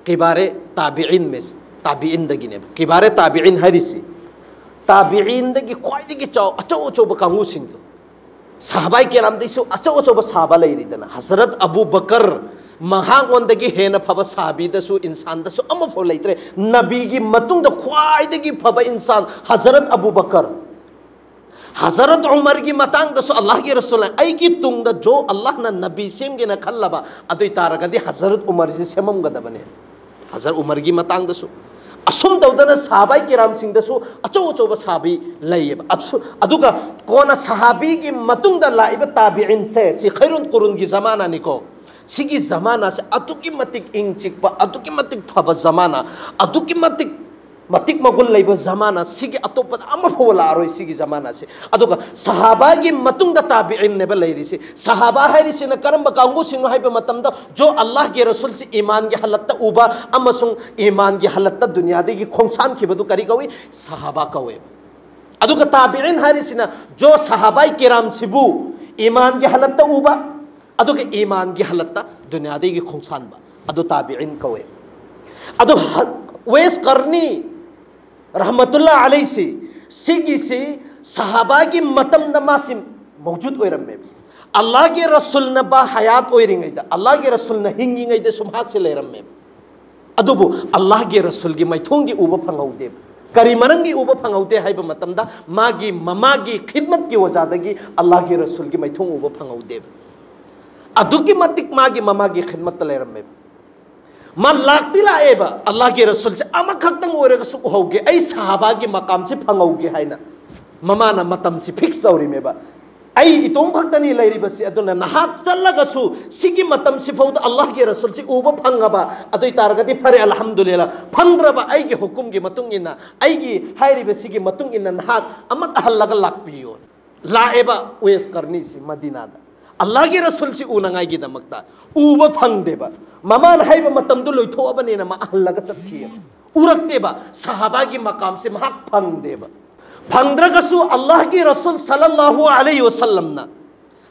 ꯀꯤꯕꯥꯔꯦ ꯇꯥꯕꯤꯏꯟ ꯃꯤꯁ, ꯇꯥꯕꯤꯏꯟꯗꯒꯤꯅꯦꯕ꯫ ꯀꯤꯕꯥꯔꯦ ꯇꯥꯕꯤꯏꯟ ꯍꯥꯏꯔꯤꯁꯤ ꯇꯥꯕꯤꯏꯟꯗꯒꯤ ꯈ꯭ꯋꯥꯏꯗꯒꯤ ꯆꯥꯎ-, ꯑꯆꯧ ꯑꯆꯧꯕ ꯀꯥꯡꯕꯨꯁꯤꯡꯗꯣ꯫ ꯁꯍꯥꯕꯥꯏ ꯀꯦꯔꯥꯝꯗꯩꯁꯨ ꯑꯆꯧ ꯑꯆꯧꯕ ꯁꯍꯥꯕꯥ ꯂꯩꯔꯤꯗꯅ꯫ ꯍꯖꯔꯠ ꯑꯕꯨ ꯕꯀꯔ, ꯃꯍꯥꯛꯉꯣꯟꯗꯒꯤ ꯍꯦꯟꯅ ꯐꯕ ꯁꯍꯥꯕꯤꯗꯁꯨ, ꯏꯟꯁꯥꯟꯗꯁꯨ ꯑꯃꯐꯥꯎ ꯂꯩꯇ꯭ꯔꯦ꯫ ꯅꯕꯤꯒꯤ ꯃꯇꯨꯡꯗ ꯈ꯭ꯋꯥꯏꯗꯒꯤ ꯐꯕ ꯏꯟꯁꯥꯟ ꯍꯖꯔꯠ ꯑꯕꯨ ꯕꯀꯔ꯫ ꯍꯖꯔꯠ ꯎꯃꯔꯒꯤ ꯃꯇꯥꯡꯗꯁꯨ ꯑꯜꯂꯥꯍꯒꯤ ꯔꯁꯨꯜꯅ, "ꯑꯩꯒꯤ ꯇꯨꯡꯗ ꯖꯣ ꯑꯜꯂꯥꯍꯅ ꯅꯕꯤ ꯁꯦꯝꯒꯦꯅ ꯈꯜꯂꯕ, ꯑꯗꯨ ꯑꯣꯏ ꯇꯥꯔꯒꯗꯤ ꯍꯖꯔꯠ ꯎꯃꯔꯁꯤ ꯁꯦꯝꯃꯝꯒꯗꯕꯅꯦ"꯫ ꯍꯖꯔꯠ ꯎꯃꯔꯒꯤ ꯃꯇꯥꯡꯗꯁꯨ꯫ ꯑꯁꯨꯝ ꯇꯧꯗꯅ ꯁꯍꯥꯕꯥꯏ ꯀꯤꯔꯥꯝꯁꯤꯡꯗꯁꯨ ꯑꯆꯧ ꯑꯆꯧꯕ ꯁꯍꯥꯕꯤ ꯂꯩꯌꯦꯕ꯫ ꯑꯁꯨ-, ꯑꯗꯨꯒ ꯀꯣꯟꯅ ꯁꯍꯥꯕꯤꯒꯤ ꯃꯇꯨꯡꯗ ꯂꯥꯛꯏꯕ ꯇꯥꯕꯤꯏꯟꯁꯦ, ꯁꯤ ꯈꯩꯔꯨꯟ ꯀꯨꯔꯨꯟꯒꯤ ꯖꯃꯥꯅꯥꯅꯤꯀꯣ꯫ ꯁꯤꯒꯤ ꯖꯃꯥꯅꯥꯁꯦ ꯑꯗꯨꯛꯀꯤ ꯃꯇꯤꯛ ꯏꯪ ꯆꯤꯛꯄ, ꯑꯗꯨꯛꯀꯤ ꯃꯇꯤꯛ ꯐꯕ ꯖꯃꯥꯅꯥ, ꯑꯗꯨꯛꯀꯤ ꯃꯇꯤꯛ ꯃꯇꯤꯛ ꯃꯒꯨꯟ ꯂꯩꯕ ꯖꯃꯥꯅꯥ, ꯁꯤꯒꯤ ꯑꯇꯣꯞꯄꯗ ꯑꯃꯐꯥꯎꯕ ꯂꯥꯛꯑꯔꯣꯏ ꯁꯤꯒꯤ ꯖꯃꯥꯅꯥꯁꯦ꯫ ꯑꯗꯨꯒ ꯁꯍꯥꯕꯥꯒꯤ ꯃꯇꯨꯡꯗ ꯇꯥꯕꯤꯏꯟꯅꯦꯕ ꯂꯩꯔꯤꯁꯦ꯫ ꯁꯍꯥꯕꯥ ꯍꯥꯏꯔꯤꯁꯤꯅ ꯀꯔꯝꯕ ꯀꯥꯡꯕꯨꯁꯤꯡꯅꯣ ꯍꯥꯏꯕ ꯃꯇꯝꯗ, ꯖꯣ ꯑꯜꯂꯥꯍꯒꯤ ꯔꯁꯨꯜꯁꯤ ꯏꯃꯥꯟꯒꯤ ꯍꯥꯂꯠꯇ ꯎꯕ ꯑꯃꯁꯨꯡ ꯏꯃꯥꯟꯒꯤ ꯍꯥꯂꯠꯇ ꯗꯨꯅꯤꯌꯥꯗꯒꯤ ꯈꯣꯡꯁꯥꯟꯈꯤꯕꯗꯨ ꯀꯔꯤ ꯀꯧꯏ? ꯁꯍꯥꯕꯥ ꯀꯧꯋꯦꯕ꯫ ꯑꯗꯨꯒ ꯇꯥꯕꯤꯏꯟ ꯍꯥꯏꯔꯤꯁꯤꯅ ꯖꯣ ꯁꯍꯥꯕꯥꯏ ꯀꯤꯔꯥꯝꯁꯤꯕꯨ ꯏꯃꯥꯟꯒꯤ ꯍꯥꯂꯠꯇ ꯎꯕ, ꯑꯗꯨꯒ ꯏꯃꯥꯟꯒꯤ ꯍꯥꯂꯠꯇ ꯗꯨꯅꯤꯌꯥꯗꯒꯤ ꯈꯣꯡꯁꯥꯟꯕ, ꯑꯗꯨ ꯇꯥꯕꯤꯏꯟ ꯀꯧꯋꯦ꯫ ꯑꯗꯣ ꯍ-, ꯎꯋꯦꯁ ꯀꯔꯅꯤ ꯔꯍꯃꯇꯨꯜꯂꯥ ꯑꯂꯩꯁꯤ, ꯁꯤꯒꯤꯁꯤ ꯁꯍꯥꯕꯥꯒꯤ ꯃꯇꯝꯗ ꯃꯥꯁꯤ ꯃꯧꯖꯨꯗ ꯑꯣꯏꯔꯝꯃꯦꯕ꯫ ꯑꯜꯂꯥꯍꯒꯤ ꯔꯁꯨꯜꯅ ꯕꯥ ꯍꯌꯥꯠ ꯑꯣꯏꯔꯤꯉꯩꯗ, ꯑꯜꯂꯥꯍꯒꯤ ꯔꯁꯨꯜꯅ ꯍꯤꯡꯉꯤꯉꯩꯗꯁꯨ ꯃꯍꯥꯛꯁꯦ ꯂꯩꯔꯝꯃꯦꯕ꯫ ꯑꯗꯨꯕꯨ ꯑꯜꯂꯥꯍꯒꯤ ꯔꯁꯨꯜꯒꯤ ꯃꯥꯏꯊꯣꯡꯒꯤ ꯎꯕ ꯐꯪꯍꯧꯗꯦꯕ꯫ ꯀꯔꯤ ꯃꯔꯝꯒꯤ ꯎꯕ ꯐꯪꯍꯧꯗꯦ ꯍꯥꯏꯕ ꯃꯇꯝꯗ, ꯃꯥꯒꯤ ꯃꯃꯥꯒꯤ ꯈꯤꯗꯃꯠꯀꯤ ꯋꯖꯥꯗꯒꯤ ꯑꯜꯂꯥꯍꯒꯤ ꯔꯁꯨꯜꯒꯤ ꯃꯥꯏꯊꯣꯡ ꯎꯕ ꯐꯪꯍꯧꯗꯦꯕ꯫ ꯑꯗꯨꯛꯀꯤ ꯃꯇꯤꯛ ꯃꯥꯒꯤ ꯃꯃꯥꯒꯤ ꯈꯤꯗꯃꯠꯇ ꯂꯩꯔꯝꯃꯦꯕ꯫ ꯃꯥ ꯂꯥꯛꯇꯤ ꯂꯥꯛꯑꯦꯕ, ꯑꯜꯂꯥꯍꯒꯤ ꯔꯁꯨꯜꯁꯦ ꯑꯃꯈꯛꯇꯪ ꯑꯣꯏꯔꯒꯁꯨ ꯎꯍꯧꯒꯦ, ꯑꯩ ꯁꯍꯥꯕꯥꯒꯤ ꯃꯀꯥꯝꯁꯤ ꯐꯪꯍꯧꯒꯦ ꯍꯥꯏꯅ꯫ ꯃꯃꯥꯅ ꯃꯇꯝꯁꯤ ꯐꯤꯛꯁ ꯇꯧꯔꯤꯃꯦꯕ꯫ ꯑꯩ ꯏꯇꯣꯝ ꯈꯛꯇꯅꯤ ꯂꯩꯔꯤꯕꯁꯤ, ꯑꯗꯨꯅ ꯅꯍꯥꯛ ꯆꯠꯂꯒꯁꯨ ꯁꯤꯒꯤ ꯃꯇꯝꯁꯤ ꯐꯥꯎꯗ ꯑꯜꯂꯥꯍꯒꯤ ꯔꯁꯨꯜꯁꯤ ꯎꯕ ꯐꯪꯉꯕ, ꯑꯗꯨ ꯑꯣꯏ ꯇꯥꯔꯒꯗꯤ ꯐꯔꯦ, ꯑꯜꯍꯝꯗꯨꯂꯤꯜꯂꯥ꯫ ꯐꯪꯗ꯭ꯔꯕ, ꯑꯩꯒꯤ ꯍꯨꯀꯨꯝꯒꯤ ꯃꯇꯨꯡ ꯏꯟꯅ, ꯑꯩꯒꯤ ꯍꯥꯏꯔꯤꯕꯁꯤꯒꯤ ꯃꯇꯨꯡ ꯏꯟꯅ ꯅꯍꯥꯛ ꯑꯃꯨꯛ ꯍꯜꯂꯒ ꯂꯥꯛꯄꯤꯌꯣ꯫ ꯂꯥꯛꯑꯦꯕ ꯎꯋꯦꯁ ꯀꯔꯅꯤꯁꯤ ꯃꯗꯤꯅꯥꯗ, ꯑꯜꯂꯥꯍꯒꯤ ꯔꯁꯨꯜꯁꯤ ꯎꯅꯉꯥꯏꯒꯤꯗꯃꯛꯇ꯫ ꯎꯕ ꯐꯪꯗꯦꯕ꯫ ꯃꯃꯥꯅ ꯍꯥꯏꯕ ꯃꯇꯝꯗꯨ ꯂꯣꯏꯊꯣꯛꯑꯕꯅꯤꯅ ꯃꯥ ꯍꯜꯂꯒ ꯆꯠꯈꯤꯑꯕ꯫ ꯎꯔꯛꯇꯦꯕ, ꯁꯍꯥꯕꯥꯒꯤ ꯃꯀꯥꯝꯁꯤ ꯃꯍꯥꯛ ꯐꯪꯗꯦꯕ꯫ ꯐꯪꯗ꯭ꯔꯒꯁꯨ ꯑꯜꯂꯥꯍꯒꯤ ꯔꯁꯨꯜ ꯁꯜꯂꯜꯂꯥꯍꯨ ꯑꯂꯩꯍꯤ ꯋꯁꯜꯂꯝꯅ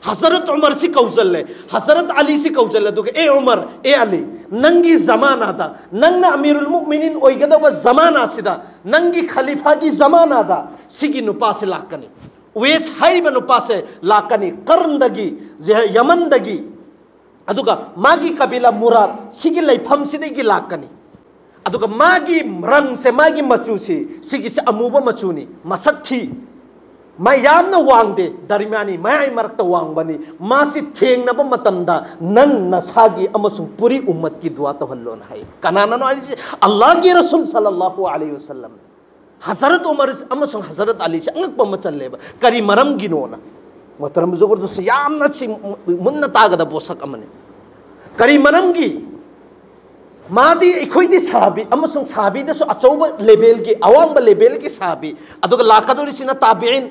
ꯍꯖꯔꯠ ꯎꯃꯔꯁꯤ ꯀꯧꯖꯜꯂꯦ, ꯍꯖꯔꯠ ꯑꯂꯤꯁꯤ ꯀꯧꯖꯜꯂꯦ, ꯑꯗꯨꯒ, "ꯑꯦ ꯎꯃꯔ, ꯑꯦ ꯑꯂꯤ, ꯅꯪꯒꯤ ꯖꯃꯥꯅꯥꯗ, ꯅꯪꯅ ꯑꯃꯤꯔꯨꯜ ꯃꯨꯛꯃꯤꯅꯤꯟ ꯑꯣꯏꯒꯗꯧꯕ ꯖꯃꯥꯅꯥꯁꯤꯗ, ꯅꯪꯒꯤ ꯈꯂꯤꯐꯥꯒꯤ ꯖꯃꯥꯅꯥꯗ ꯁꯤꯒꯤ ꯅꯨꯄꯥꯁꯤ ꯂꯥꯛꯀꯅꯤ꯫ ꯎꯋꯦꯁ ꯍꯥꯏꯔꯤꯕ ꯅꯨꯄꯥꯁꯦ ꯂꯥꯛꯀꯅꯤ, ꯀꯔꯟꯗꯒꯤ, ꯖ-, ꯌꯃꯟꯗꯒꯤ, ꯑꯗꯨꯒ ꯃꯥꯒꯤ ꯀꯕꯤꯂꯥ ꯃꯨꯔꯥꯗ ꯁꯤꯒꯤ ꯂꯩꯐꯝꯁꯤꯗꯒꯤ ꯂꯥꯛꯀꯅꯤ꯫ ꯑꯗꯨꯒ ꯃꯥꯒꯤ ꯔꯪꯁꯦ, ꯃꯥꯒꯤ ꯃꯆꯨꯁꯤ, ꯁꯤꯒꯤꯁꯦ ꯑꯃꯨꯕ ꯃꯆꯨꯅꯤ, ꯃꯁꯛ ꯊꯤ, ꯃꯥ ꯌꯥꯝꯅ ꯋꯥꯡꯗꯦ, ꯗꯔꯃꯤꯌꯥꯅꯤ, ꯃꯌꯥꯏ ꯃꯔꯛꯇ ꯋꯥꯡꯕꯅꯤ꯫ ꯃꯥꯁꯤ ꯊꯦꯡꯅꯕ ꯃꯇꯝꯗ ꯅꯪ ꯅꯁꯥꯒꯤ ꯑꯃꯁꯨꯡ ꯄꯨꯔꯤ ꯎꯝꯃꯠꯀꯤ ꯗꯨꯋꯥ ꯇꯧꯍꯜꯂꯣꯅ" ꯍꯥꯏ꯫ ꯀꯅꯥꯅꯅꯣ ꯍꯥꯏꯔꯤꯁꯤ? ꯑꯜꯂꯥꯍꯒꯤ ꯔꯁꯨꯜ ꯁꯜꯂꯜꯂꯥꯍꯨ ꯑꯂꯩꯍꯤ ꯋꯁꯜꯂꯝ꯫ ꯍꯖꯔꯠ ꯎꯃꯔ ꯑꯃꯁꯨꯡ ꯍꯖꯔꯠ ꯑꯂꯤꯁꯦ ꯑꯉꯛꯄ ꯑꯃ ꯆꯜꯂꯦꯕ꯫ ꯀꯔꯤ ꯃꯔꯝꯒꯤꯅꯣꯅ? ꯃꯣꯍꯇꯔꯝ ꯖꯨꯒꯨꯔꯗꯨꯁꯨ ꯌꯥꯝꯅ ꯁꯤ ꯃꯨꯟꯅ ꯇꯥꯒꯗꯕ ꯄꯣꯠꯁꯛ ꯑꯃꯅꯤ꯫ ꯀꯔꯤ ꯃꯔꯝꯒꯤ? ꯃꯥꯗꯤ ꯑꯩꯈꯣꯏꯗꯤ ꯁꯍꯥꯕꯤ ꯑꯃꯁꯨꯡ ꯁꯍꯥꯕꯤꯗꯁꯨ ꯑꯆꯧꯕ ꯂꯦꯚꯦꯜꯒꯤ, ꯑꯋꯥꯡꯕ ꯂꯦꯚꯦꯜꯒꯤ ꯁꯍꯥꯕꯤ, ꯑꯗꯨꯒ ꯂꯥꯛꯀꯗꯧꯔꯤꯁꯤꯅ ꯇꯥꯕꯤꯏꯟ꯫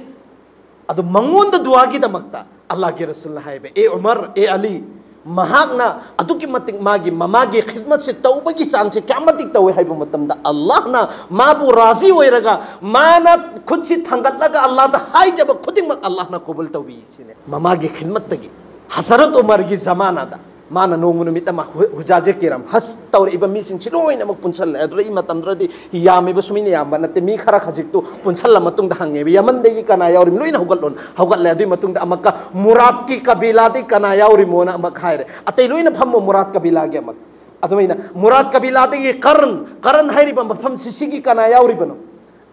ꯑꯗꯨ ꯃꯉꯣꯟꯗ ꯗꯨꯋꯥꯒꯤꯗꯃꯛꯇ ꯑꯜꯂꯥꯍꯒꯤ ꯔꯁꯨꯜꯅ ꯍꯥꯏꯕ, "ꯑꯦ ꯎꯃꯔ, ꯑꯦ ꯑꯂꯤ, ꯃꯍꯥꯛꯅ ꯑꯗꯨꯛꯀꯤ ꯃꯇꯤꯛ ꯃꯥꯒꯤ ꯃꯃꯥꯒꯤ ꯈꯤꯗꯃꯠꯁꯦ ꯇꯧꯕꯒꯤ ꯆꯥꯡꯁꯦ ꯀꯌꯥꯝ ꯃꯇꯤꯛ ꯇꯧꯋꯦ" ꯍꯥꯏꯕ ꯃꯇꯝꯗ, ꯑꯜꯂꯥꯍꯅ ꯃꯥꯕꯨ ꯔꯥꯖꯤ ꯑꯣꯏꯔꯒ ꯃꯥꯅ ꯈꯨꯠꯁꯤ ꯊꯥꯡꯒꯠꯂꯒ ꯑꯜꯂꯥꯍꯗ ꯍꯥꯏꯖꯕ ꯈꯨꯗꯤꯡꯃꯛ ꯑꯜꯂꯥꯍꯅ ꯀꯕꯨꯜ ꯇꯧꯕꯤ꯫ ꯁꯤꯅꯦ ꯃꯃꯥꯒꯤ ꯈꯤꯗꯃꯠꯇꯒꯤ꯫ ꯍꯖꯔꯠ ꯎꯃꯔꯒꯤ ꯖꯃꯥꯅꯥꯗ ꯃꯥꯅ ꯅꯣꯡꯃ ꯅꯨꯃꯤꯠ ꯑꯃ ꯍꯨ-, ꯍꯨꯖꯥꯖꯦ ꯀꯤꯔꯥꯝ, ꯍꯖ ꯇꯧꯔꯛꯏꯕ ꯃꯤꯁꯤꯡꯁꯤ ꯂꯣꯏꯅꯃꯛ ꯄꯨꯟꯁꯜꯂꯦ꯫ ꯑꯗꯨꯗ ꯃꯇꯝꯗꯨꯗꯗꯤ ꯌꯥꯝꯃꯤꯕ ꯁꯨꯃꯤꯅ ꯌꯥꯝꯕ ꯅꯠꯇꯦ, ꯃꯤ ꯈꯔ ꯈꯖꯤꯛꯇꯨ ꯄꯨꯟꯁꯜꯂ ꯃꯇꯨꯡꯗ ꯍꯪꯉꯦꯕ, "ꯌꯃꯟꯗꯒꯤ ꯀꯅꯥ ꯌꯥꯎꯔꯤꯕꯅꯣ?" ꯂꯣꯏꯅ ꯍꯧꯒꯠꯂꯣꯅ꯫ ꯍꯧꯒꯠꯂꯦ꯫ ꯑꯗꯨꯒꯤ ꯃꯇꯨꯡꯗ ꯑꯃꯨꯛꯀ "ꯃꯨꯔꯥꯗꯀꯤ ꯀꯕꯤꯂꯥꯗꯒꯤ ꯀꯅꯥ ꯌꯥꯎꯔꯤꯃꯣꯅ?" ꯑꯃꯨꯛ ꯍꯥꯏꯔꯦ꯫ "ꯑꯇꯩ ꯂꯣꯏꯅ ꯐꯝꯃꯣ, ꯃꯨꯔꯥꯗ ꯀꯕꯤꯂꯥꯒꯤ" ꯑꯃꯨꯛ꯫ ꯑꯗꯨꯃꯥꯏꯅ ꯃꯨꯔꯥꯗ ꯀꯕꯤꯂꯥꯗꯒꯤ ꯀꯔꯟ, ꯀꯔꯟ ꯍꯥꯏꯔꯤꯕ ꯃꯐꯝꯁꯤ, ꯁꯤꯒꯤ ꯀꯅꯥ ꯌꯥꯎꯔꯤꯕꯅꯣ?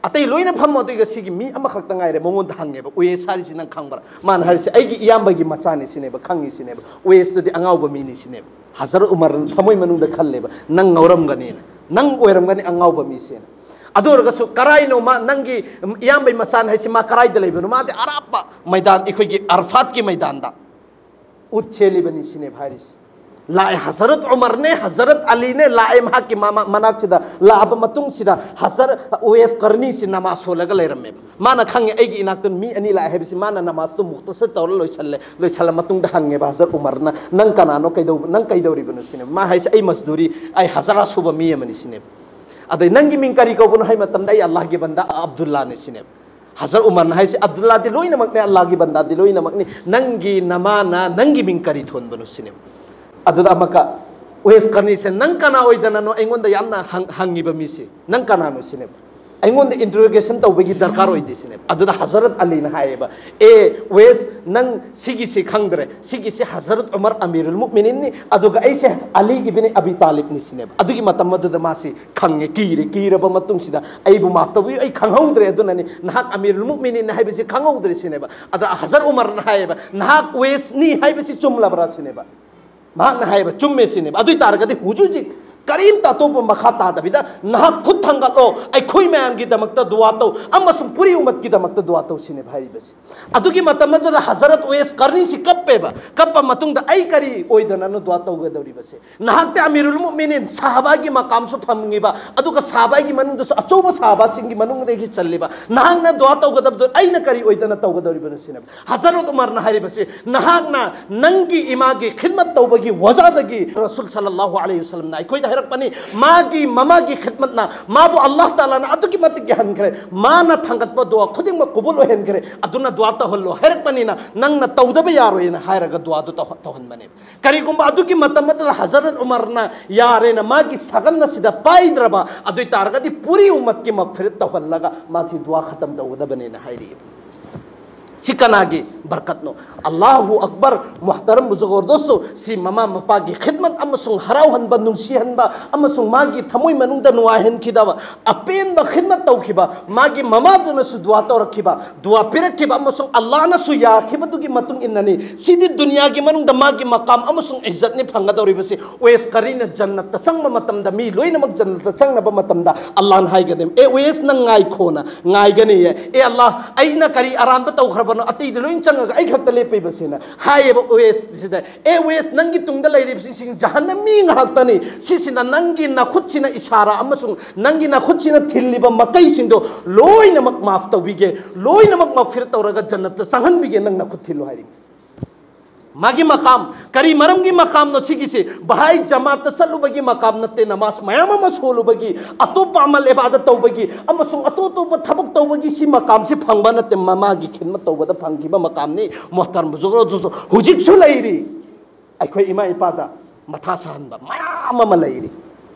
ꯑꯇꯩ ꯂꯣꯏꯅ ꯐꯝꯃꯣ, ꯑꯗꯨꯒ ꯁꯤꯒꯤ ꯃꯤ ꯑꯃꯈꯛꯇ ꯉꯥꯏꯔꯦ, ꯃꯉꯣꯟꯗ ꯍꯪꯉꯦꯕ, "ꯎꯋꯦꯁ ꯍꯥꯏꯔꯤꯁꯤ ꯅꯪ ꯈꯪꯕ꯭ꯔꯥ?" ꯃꯥꯅ ꯍꯥꯏꯔꯤꯁꯦ, "ꯑꯩꯒꯤ ꯏꯌꯥꯝꯕꯒꯤ ꯃꯆꯥꯅꯤ" ꯁꯤꯅꯦꯕ, ꯈꯪꯉꯤ ꯁꯤꯅꯦꯕ, "ꯎꯋꯦꯁꯇꯨꯗꯤ ꯑꯉꯥꯎꯕ ꯃꯤꯅꯤ" ꯁꯤꯅꯦꯕ꯫ ꯍꯖꯔꯠ ꯎꯃꯔ ꯊꯃꯣꯏ ꯃꯅꯨꯡꯗ ꯈꯜꯂꯦꯕ, "ꯅꯪ ꯉꯥꯎꯔꯝꯒꯅꯤꯅ, ꯅꯪ ꯑꯣꯏꯔꯝꯒꯅꯤ ꯑꯉꯥꯎꯕ ꯃꯤꯁꯦꯅ"꯫ ꯑꯗꯨ ꯑꯣꯏꯔꯒꯁꯨ ꯀꯔꯥꯏꯅꯣ ꯃꯥ, ꯅꯪꯒꯤ ꯏꯌꯥꯝꯕꯩ ꯃꯆꯥꯅꯤ ꯍꯥꯏꯁꯤ ꯃꯥ ꯀꯔꯥꯏꯗ ꯂꯩꯕꯅꯣ? ꯃꯥꯗꯤ ꯑꯔꯥꯞꯄ ꯃꯩꯗꯥꯟ, ꯑꯩꯈꯣꯏꯒꯤ ꯑꯔꯐꯥꯠꯀꯤ ꯃꯩꯗꯥꯟꯗ ꯎꯠ ꯁꯦꯜꯂꯤꯕꯅꯤ ꯁꯤꯅꯦꯕ ꯍꯥꯏꯔꯤꯁꯤ꯫ ꯂꯥꯛꯑꯦ ꯍꯖꯔꯠ ꯎꯃꯔꯅꯦ, ꯍꯖꯔꯠ ꯑꯂꯤꯅꯦ, ꯂꯥꯛꯑꯦ ꯃꯍꯥꯛꯀꯤ ꯃꯃꯥ-, ꯃꯅꯥꯛꯁꯤꯗ꯫ ꯂꯥꯛꯑꯕ ꯃꯇꯨꯡꯁꯤꯗ ꯍꯖꯔꯠ ꯎꯋꯦꯁ ꯀꯔꯅꯤꯁꯤ ꯅꯃꯥꯖ ꯁꯣꯜꯂꯒ ꯂꯩꯔꯝꯃꯦꯕ꯫ ꯃꯥꯅ ꯈꯪꯉꯦ ꯑꯩꯒꯤ ꯏꯅꯥꯛꯇ ꯃꯤ ꯑꯅꯤ ꯂꯥꯛꯑꯦ ꯍꯥꯏꯕꯁꯤ꯫ ꯃꯥꯅ ꯅꯃꯥꯖꯇꯣ ꯃꯨꯛꯇꯁꯔ ꯇꯧꯔ ꯂꯣꯏꯁꯜꯂꯦ꯫ ꯂꯣꯏꯁꯜꯂ ꯃꯇꯨꯡꯗ ꯍꯪꯉꯦꯕ ꯍꯖꯔꯠ ꯎꯃꯔꯅ, "ꯅꯪ ꯀꯅꯥꯅꯣ? ꯀꯩꯗꯧꯕ-, ꯅꯪ ꯀꯩꯗꯧꯔꯤꯕꯅꯣ?" ꯁꯤꯅꯦꯕ꯫ ꯃꯥ ꯍꯥꯏꯁꯦ, "ꯑꯩ ꯃꯖꯗꯨꯔꯤ, ꯑꯩ ꯍꯖꯔꯥ ꯁꯨꯕ ꯃꯤ ꯑꯃꯅꯤ" ꯁꯤꯅꯦꯕ꯫ ꯑꯗꯩ, "ꯅꯪꯒꯤ ꯃꯤꯡ ꯀꯔꯤ ꯀꯧꯕꯅꯣ?" ꯍꯥꯏ ꯃꯇꯝꯗ, "ꯑꯩ ꯑꯜꯂꯥꯍꯒꯤ ꯕꯟꯗꯥ ꯑꯕꯗꯨꯜꯂꯥꯅꯤ" ꯁꯤꯅꯦꯕ꯫ ꯍꯖꯔꯠ ꯎꯃꯔꯅ ꯍꯥꯏꯁꯦ, "ꯑꯕꯗꯨꯜꯂꯥꯗꯤ ꯂꯣꯏꯅꯃꯛꯅꯦ, ꯑꯜꯂꯥꯍꯒꯤ ꯕꯟꯗꯥꯗꯤ ꯂꯣꯏꯅꯃꯛꯅꯤ, ꯅꯪꯒꯤ ꯅꯃꯥꯅ ꯅꯪꯒꯤ ꯃꯤꯡ ꯀꯔꯤ ꯊꯣꯟꯕꯅꯣ?" ꯁꯤꯅꯦꯕ꯫ ꯑꯗꯨꯗ ꯑꯃꯨꯛꯀ ꯎꯋꯦꯁ ꯀꯔꯅꯤꯁꯦ, "ꯅꯪ ꯀꯅꯥ ꯑꯣꯏꯗꯅꯅꯣ ꯑꯩꯉꯣꯟꯗ ꯌꯥꯝꯅ ꯍꯪ-, ꯍꯪꯉꯤꯕ ꯃꯤꯁꯤ? ꯅꯪ ꯀꯅꯥꯅꯣ?" ꯁꯤꯅꯦꯕ꯫ "ꯑꯩꯉꯣꯟꯗ ꯏꯟꯇꯔꯣꯒꯦꯁꯟ ꯇꯧꯕꯒꯤ ꯗꯔꯀꯥꯔ ꯑꯣꯏꯗꯦ" ꯁꯤꯅꯦꯕ꯫ ꯑꯗꯨꯗ ꯍꯖꯔꯠ ꯑꯂꯤꯅ ꯍꯥꯏꯌꯦꯕ, "ꯑꯦ ꯎꯋꯦꯁ, ꯅꯪ ꯁꯤꯒꯤꯁꯤ ꯈꯪꯗ꯭ꯔꯦ, ꯁꯤꯒꯤꯁꯤ ꯍꯖꯔꯠ ꯎꯃꯔ ꯑꯃꯤꯔꯨꯜ ꯃꯨꯛꯃꯤꯅꯤꯟꯅꯤ, ꯑꯗꯨꯒ ꯑꯩꯁꯦ ꯑꯂꯤ ꯏꯕꯤꯅꯤ ꯑꯕꯤ ꯇꯥꯂꯤꯕꯅꯤ" ꯁꯤꯅꯦꯕ꯫ ꯑꯗꯨꯒꯤ ꯃꯇꯝ ꯑꯗꯨꯗ ꯃꯥꯁꯤ ꯈꯪꯉꯦ, ꯀꯤꯔꯦ, ꯀꯤꯔꯕ ꯃꯇꯨꯡꯁꯤꯗ, "ꯑꯩꯕꯨ ꯃꯥꯐ ꯇꯧꯕꯤꯌꯨ, ꯑꯩ ꯈꯪꯍꯧꯗ꯭ꯔꯦ, ꯑꯗꯨꯅꯅꯤ ꯅꯍꯥꯛ ꯑꯃꯤꯔꯨꯜ ꯃꯨꯛꯃꯤꯅꯤꯟ ꯍꯥꯏꯕꯁꯤ ꯈꯪꯍꯧꯗ꯭ꯔꯦ" ꯁꯤꯅꯦꯕ꯫ ꯑꯗ ꯍꯖꯔꯠ ꯎꯃꯔꯅ ꯍꯥꯏꯌꯦꯕ, "ꯅꯍꯥꯛ ꯎꯋꯦꯁꯅꯤ ꯍꯥꯏꯕꯁꯤ ꯆꯨꯝꯂꯕ꯭ꯔꯥ?" ꯁꯤꯅꯦꯕ꯫ ꯃꯍꯥꯛꯅ ꯍꯥꯏꯌꯦꯕ, "ꯆꯨꯝꯃꯦ" ꯁꯤꯅꯦꯕ꯫ ꯑꯗꯨ ꯑꯣꯏ ꯇꯥꯔꯒꯗꯤ ꯍꯧꯖꯤꯛ ꯍꯧꯖꯤꯛ ꯀꯔꯤꯝꯇ ꯑꯇꯣꯞꯄ ꯃꯈꯥ ꯇꯥꯗꯕꯤꯗ ꯅꯍꯥꯛ ꯈꯨꯠ ꯊꯥꯡꯒꯠꯂꯣ, ꯑꯩꯈꯣꯏ ꯃꯌꯥꯝꯒꯤꯗꯃꯛꯇ ꯗꯨꯋꯥ ꯇꯧ ꯑꯃꯁꯨꯡ ꯄꯨꯔꯤ ꯎꯃꯠꯀꯤꯗꯃꯛꯇ ꯗꯨꯋꯥ ꯇꯧ ꯁꯤꯅꯦꯕ ꯍꯥꯏꯔꯤꯕꯁꯦ꯫ ꯑꯗꯨꯒꯤ ꯃꯇꯝ ꯑꯗꯨꯗ ꯍꯖꯔꯠ ꯎꯋꯦꯁ ꯀꯔꯅꯤꯁꯤ ꯀꯞꯄꯦꯕ꯫ ꯀꯞꯄ ꯃꯇꯨꯡꯗ, "ꯑꯩ ꯀꯔꯤ ꯑꯣꯏꯗꯅꯅꯣ ꯗꯨꯋꯥ ꯇꯧꯒꯗꯧꯔꯤꯕꯁꯦ? ꯅꯍꯥꯛꯇꯤ ꯑꯃꯤꯔꯨꯜ ꯃꯨꯛꯃꯤꯅꯤꯟ, ꯁꯍꯥꯕꯥꯒꯤ ꯃꯀꯥꯝꯁꯨ ꯐꯪꯉꯤꯕ, ꯑꯗꯨꯒ ꯁꯍꯥꯕꯥꯒꯤ ꯃꯅꯨꯡꯗꯁꯨ ꯑꯆꯧꯕ ꯁꯍꯥꯕꯥꯁꯤꯡꯒꯤ ꯃꯅꯨꯡꯗꯒꯤ ꯆꯜꯂꯤꯕ, ꯅꯍꯥꯛꯅ ꯗꯨꯋꯥ ꯇꯧꯒꯗꯕꯗꯣ ꯑꯩꯅ ꯀꯔꯤ ꯑꯣꯏꯗꯅ ꯇꯧꯒꯗꯧꯔꯤꯕꯅꯣ?" ꯁꯤꯅꯦꯕ꯫ ꯍꯖꯔꯠ ꯎꯃꯔꯅ ꯍꯥꯏꯔꯤꯕꯁꯤ, ꯅꯍꯥꯛꯅ ꯅꯪꯒꯤ ꯏꯃꯥꯒꯤ ꯈꯤꯗꯃꯠ ꯇꯧꯕꯒꯤ ꯋꯖꯥꯗꯒꯤ ꯔꯁꯨꯜ ꯁꯜꯂꯜꯂꯥꯍꯨ ꯑꯂꯩꯍꯤ ꯋꯁꯜꯂꯝꯅ ꯑꯩꯈꯣꯏꯗ ꯍꯥꯏꯔꯛꯄꯅꯤ, ꯃꯥꯒꯤ ꯃꯃꯥꯒꯤ ꯈꯤꯗꯃꯠꯅ ꯃꯥꯕꯨ ꯑꯜꯂꯥꯍ ꯇꯥꯂꯥꯅ ꯑꯗꯨꯛꯀꯤ ꯃꯇꯤꯛ ꯌꯥꯍꯟꯈ꯭ꯔꯦ, ꯃꯥꯅ ꯊꯥꯡꯒꯠꯄ ꯗꯨꯋꯥ ꯈꯨꯗꯤꯡꯃꯛ ꯀꯨꯕꯨꯜ ꯑꯣꯏꯍꯟꯈ꯭ꯔꯦ, ꯑꯗꯨꯅ ꯗꯨꯋꯥ ꯇꯧꯍꯜꯂꯣ ꯍꯥꯏꯔꯛꯄꯅꯤꯅ ꯅꯪꯅ ꯇꯧꯗꯕ ꯌꯥꯔꯣꯏꯅ ꯍꯥꯏꯔꯒ ꯗꯨꯋꯥꯗꯨ ꯇꯧꯍ-, ꯇꯧꯍꯟꯕꯅꯦꯕ꯫ ꯀꯔꯤꯒꯨꯝꯕ ꯑꯗꯨꯒꯤ ꯃꯇꯝ ꯑꯗꯨꯗ ꯍꯖꯔꯠ ꯎꯃꯔꯅ ꯌꯥꯔꯦꯅ ꯃꯥꯒꯤ ꯁꯥꯒꯟ ꯑꯁꯤꯗ ꯄꯥꯏꯗ꯭ꯔꯕ ꯑꯗꯨ ꯑꯣꯏ ꯇꯥꯔꯒꯗꯤ ꯄꯨꯔꯤ ꯎꯃꯠꯀꯤ ꯃꯒꯐꯤꯔꯠ ꯇꯧꯍꯜꯂꯒ ꯃꯥꯁꯤ ꯗꯨꯋꯥ ꯈꯇꯝ ꯇꯧꯒꯗꯕꯅꯦꯅ ꯍꯥꯏꯔꯛꯏ꯫ ꯁꯤ ꯀꯅꯥꯒꯤ ꯕꯔꯀꯠꯅꯣ? ꯑꯜꯂꯥꯍꯨ ꯑꯛꯕꯔ꯫ ꯃꯨꯍꯇꯔꯝ ꯕꯨꯖꯨꯔꯒ ꯗꯣꯁꯇꯣ, ꯁꯤ ꯃꯃꯥ ꯃꯄꯥꯒꯤ ꯈꯤꯗꯃꯠ ꯑꯃꯁꯨꯡ ꯍꯔꯥꯎꯍꯟꯕ, ꯅꯨꯡꯁꯤꯍꯟꯕ ꯑꯃꯁꯨꯡ ꯃꯥꯒꯤ ꯊꯃꯣꯏ ꯃꯅꯨꯡꯗ ꯅꯨꯡꯉꯥꯏꯍꯟꯈꯤꯗꯕ, ꯑꯄꯦꯟꯕ ꯈꯤꯗꯃꯠ ꯇꯧꯈꯤꯕ, ꯃꯥꯒꯤ ꯃꯃꯥꯗꯨꯅꯁꯨ ꯗꯨꯋꯥ ꯇꯧꯔꯛꯈꯤꯕ, ꯗꯨꯋꯥ ꯄꯤꯔꯛꯈꯤꯕ ꯑꯃꯁꯨꯡ ꯑꯜꯂꯥꯍꯅꯁꯨ ꯌꯥꯈꯤꯕꯗꯨꯒꯤ ꯃꯇꯨꯡ ꯏꯟꯅꯅꯤ꯫ ꯁꯤꯗꯤ ꯗꯨꯅꯤꯌꯥꯒꯤ ꯃꯅꯨꯡꯗ ꯃꯥꯒꯤ ꯃꯀꯥꯝ ꯑꯃꯁꯨꯡ ꯏꯖꯠꯅꯤ ꯐꯪꯒꯗꯧꯔꯤꯕꯁꯤ꯫ ꯎꯋꯦꯁ ꯀꯔꯤꯅ ꯖꯟꯅꯠꯇ ꯆꯪꯕ ꯃꯇꯝꯗ, ꯃꯤ ꯂꯣꯏꯅꯃꯛ ꯖꯟꯅꯠꯇ ꯆꯪꯅꯕ ꯃꯇꯝꯗ ꯑꯜꯂꯥꯍꯅ ꯍꯥꯏꯒꯗꯕꯅꯤ, "ꯑꯦ ꯎꯋꯦꯁ, ꯅꯪ ꯉꯥꯏꯈꯣꯅ ꯉꯥꯏꯒꯅꯤꯌꯦ꯫ ꯑꯦ ꯑꯜꯂꯥꯍ, ꯑꯩꯅ ꯀꯔꯤ ꯑꯔꯥꯟꯕ ꯇꯧꯈ꯭ꯔꯕꯅꯣ? ꯑꯇꯩꯗꯤ ꯂꯣꯏ ꯆꯪꯉꯒ ꯑꯩ ꯈꯛꯇ ꯂꯦꯞꯄꯤꯕꯁꯤꯅ?" ꯍꯥꯏꯌꯦꯕ ꯎꯋꯦꯁꯁꯤꯗ, "ꯑꯦ ꯎꯋꯦꯁ, ꯅꯪꯒꯤ ꯇꯨꯡꯗ ꯂꯩꯔꯤꯕꯁꯤꯡ ꯖꯍꯟꯅꯃꯤ ꯉꯥꯛꯇꯅꯤ꯫ ꯁꯤꯁꯤꯅ ꯅꯪꯒꯤ ꯅꯈꯨꯠꯁꯤꯅ ꯏꯁꯥꯔꯥ ꯑꯃꯁꯨꯡ ꯅꯪꯒꯤ ꯅꯈꯨꯠꯁꯤꯅ ꯊꯤꯜꯂꯤꯕ ꯃꯀꯩꯁꯤꯡꯗꯣ ꯂꯣꯏꯅꯃꯛ ꯃꯥꯐ ꯇꯧꯕꯤꯒꯦ, ꯂꯣꯏꯅꯃꯛ ꯃꯒꯐꯤꯔꯠ ꯇꯧꯔꯒ ꯖꯟꯅꯠꯇ ꯆꯪꯍꯟꯕꯤꯒꯦ, ꯅꯪ ꯅꯈꯨꯠ ꯊꯤꯜꯂꯨ" ꯍꯥꯏꯔꯤ꯫ ꯃꯥꯒꯤ ꯃꯀꯥꯝ, ꯀꯔꯤ ꯃꯔꯝꯒꯤ ꯃꯀꯥꯝꯅꯣ ꯁꯤꯒꯤꯁꯤ? ꯚꯥꯏ, ꯖꯃꯥꯠꯇ ꯆꯠꯂꯨꯕꯒꯤ ꯃꯀꯥꯝ ꯅꯠꯇꯦ, ꯅꯃꯥꯖ ꯃꯌꯥꯝ ꯑꯃ ꯁꯣꯜꯂꯨꯕꯒꯤ, ꯑꯇꯣꯞꯄ ꯑꯃꯜ ꯏꯕꯥꯗꯠ ꯇꯧꯕꯒꯤ, ꯑꯃꯁꯨꯡ ꯑꯇꯣꯞ ꯑꯇꯣꯞꯄ ꯊꯕꯛ ꯇꯧꯕꯒꯤ ꯁꯤ ꯃꯀꯥꯝꯁꯤ ꯐꯪꯕ ꯅꯠꯇꯦ꯫ ꯃꯃꯥꯒꯤ ꯈꯤꯗꯃꯠ ꯇꯧꯕꯗ ꯐꯪꯈꯤꯕ ꯃꯀꯥꯝꯅꯤ꯫ ꯃꯣꯍꯇꯔꯝ ꯕꯨꯖꯨꯔꯒ ꯗꯣꯁꯇꯣ, ꯍꯧꯖꯤꯛꯁꯨ ꯂꯩꯔꯤ꯫ ꯑꯩꯈꯣꯏ ꯏꯃꯥ ꯏꯄꯥꯗ ꯃꯊꯥ ꯁꯥꯍꯟꯕ ꯃꯌꯥꯝ ꯑꯃ ꯂꯩꯔꯤ꯫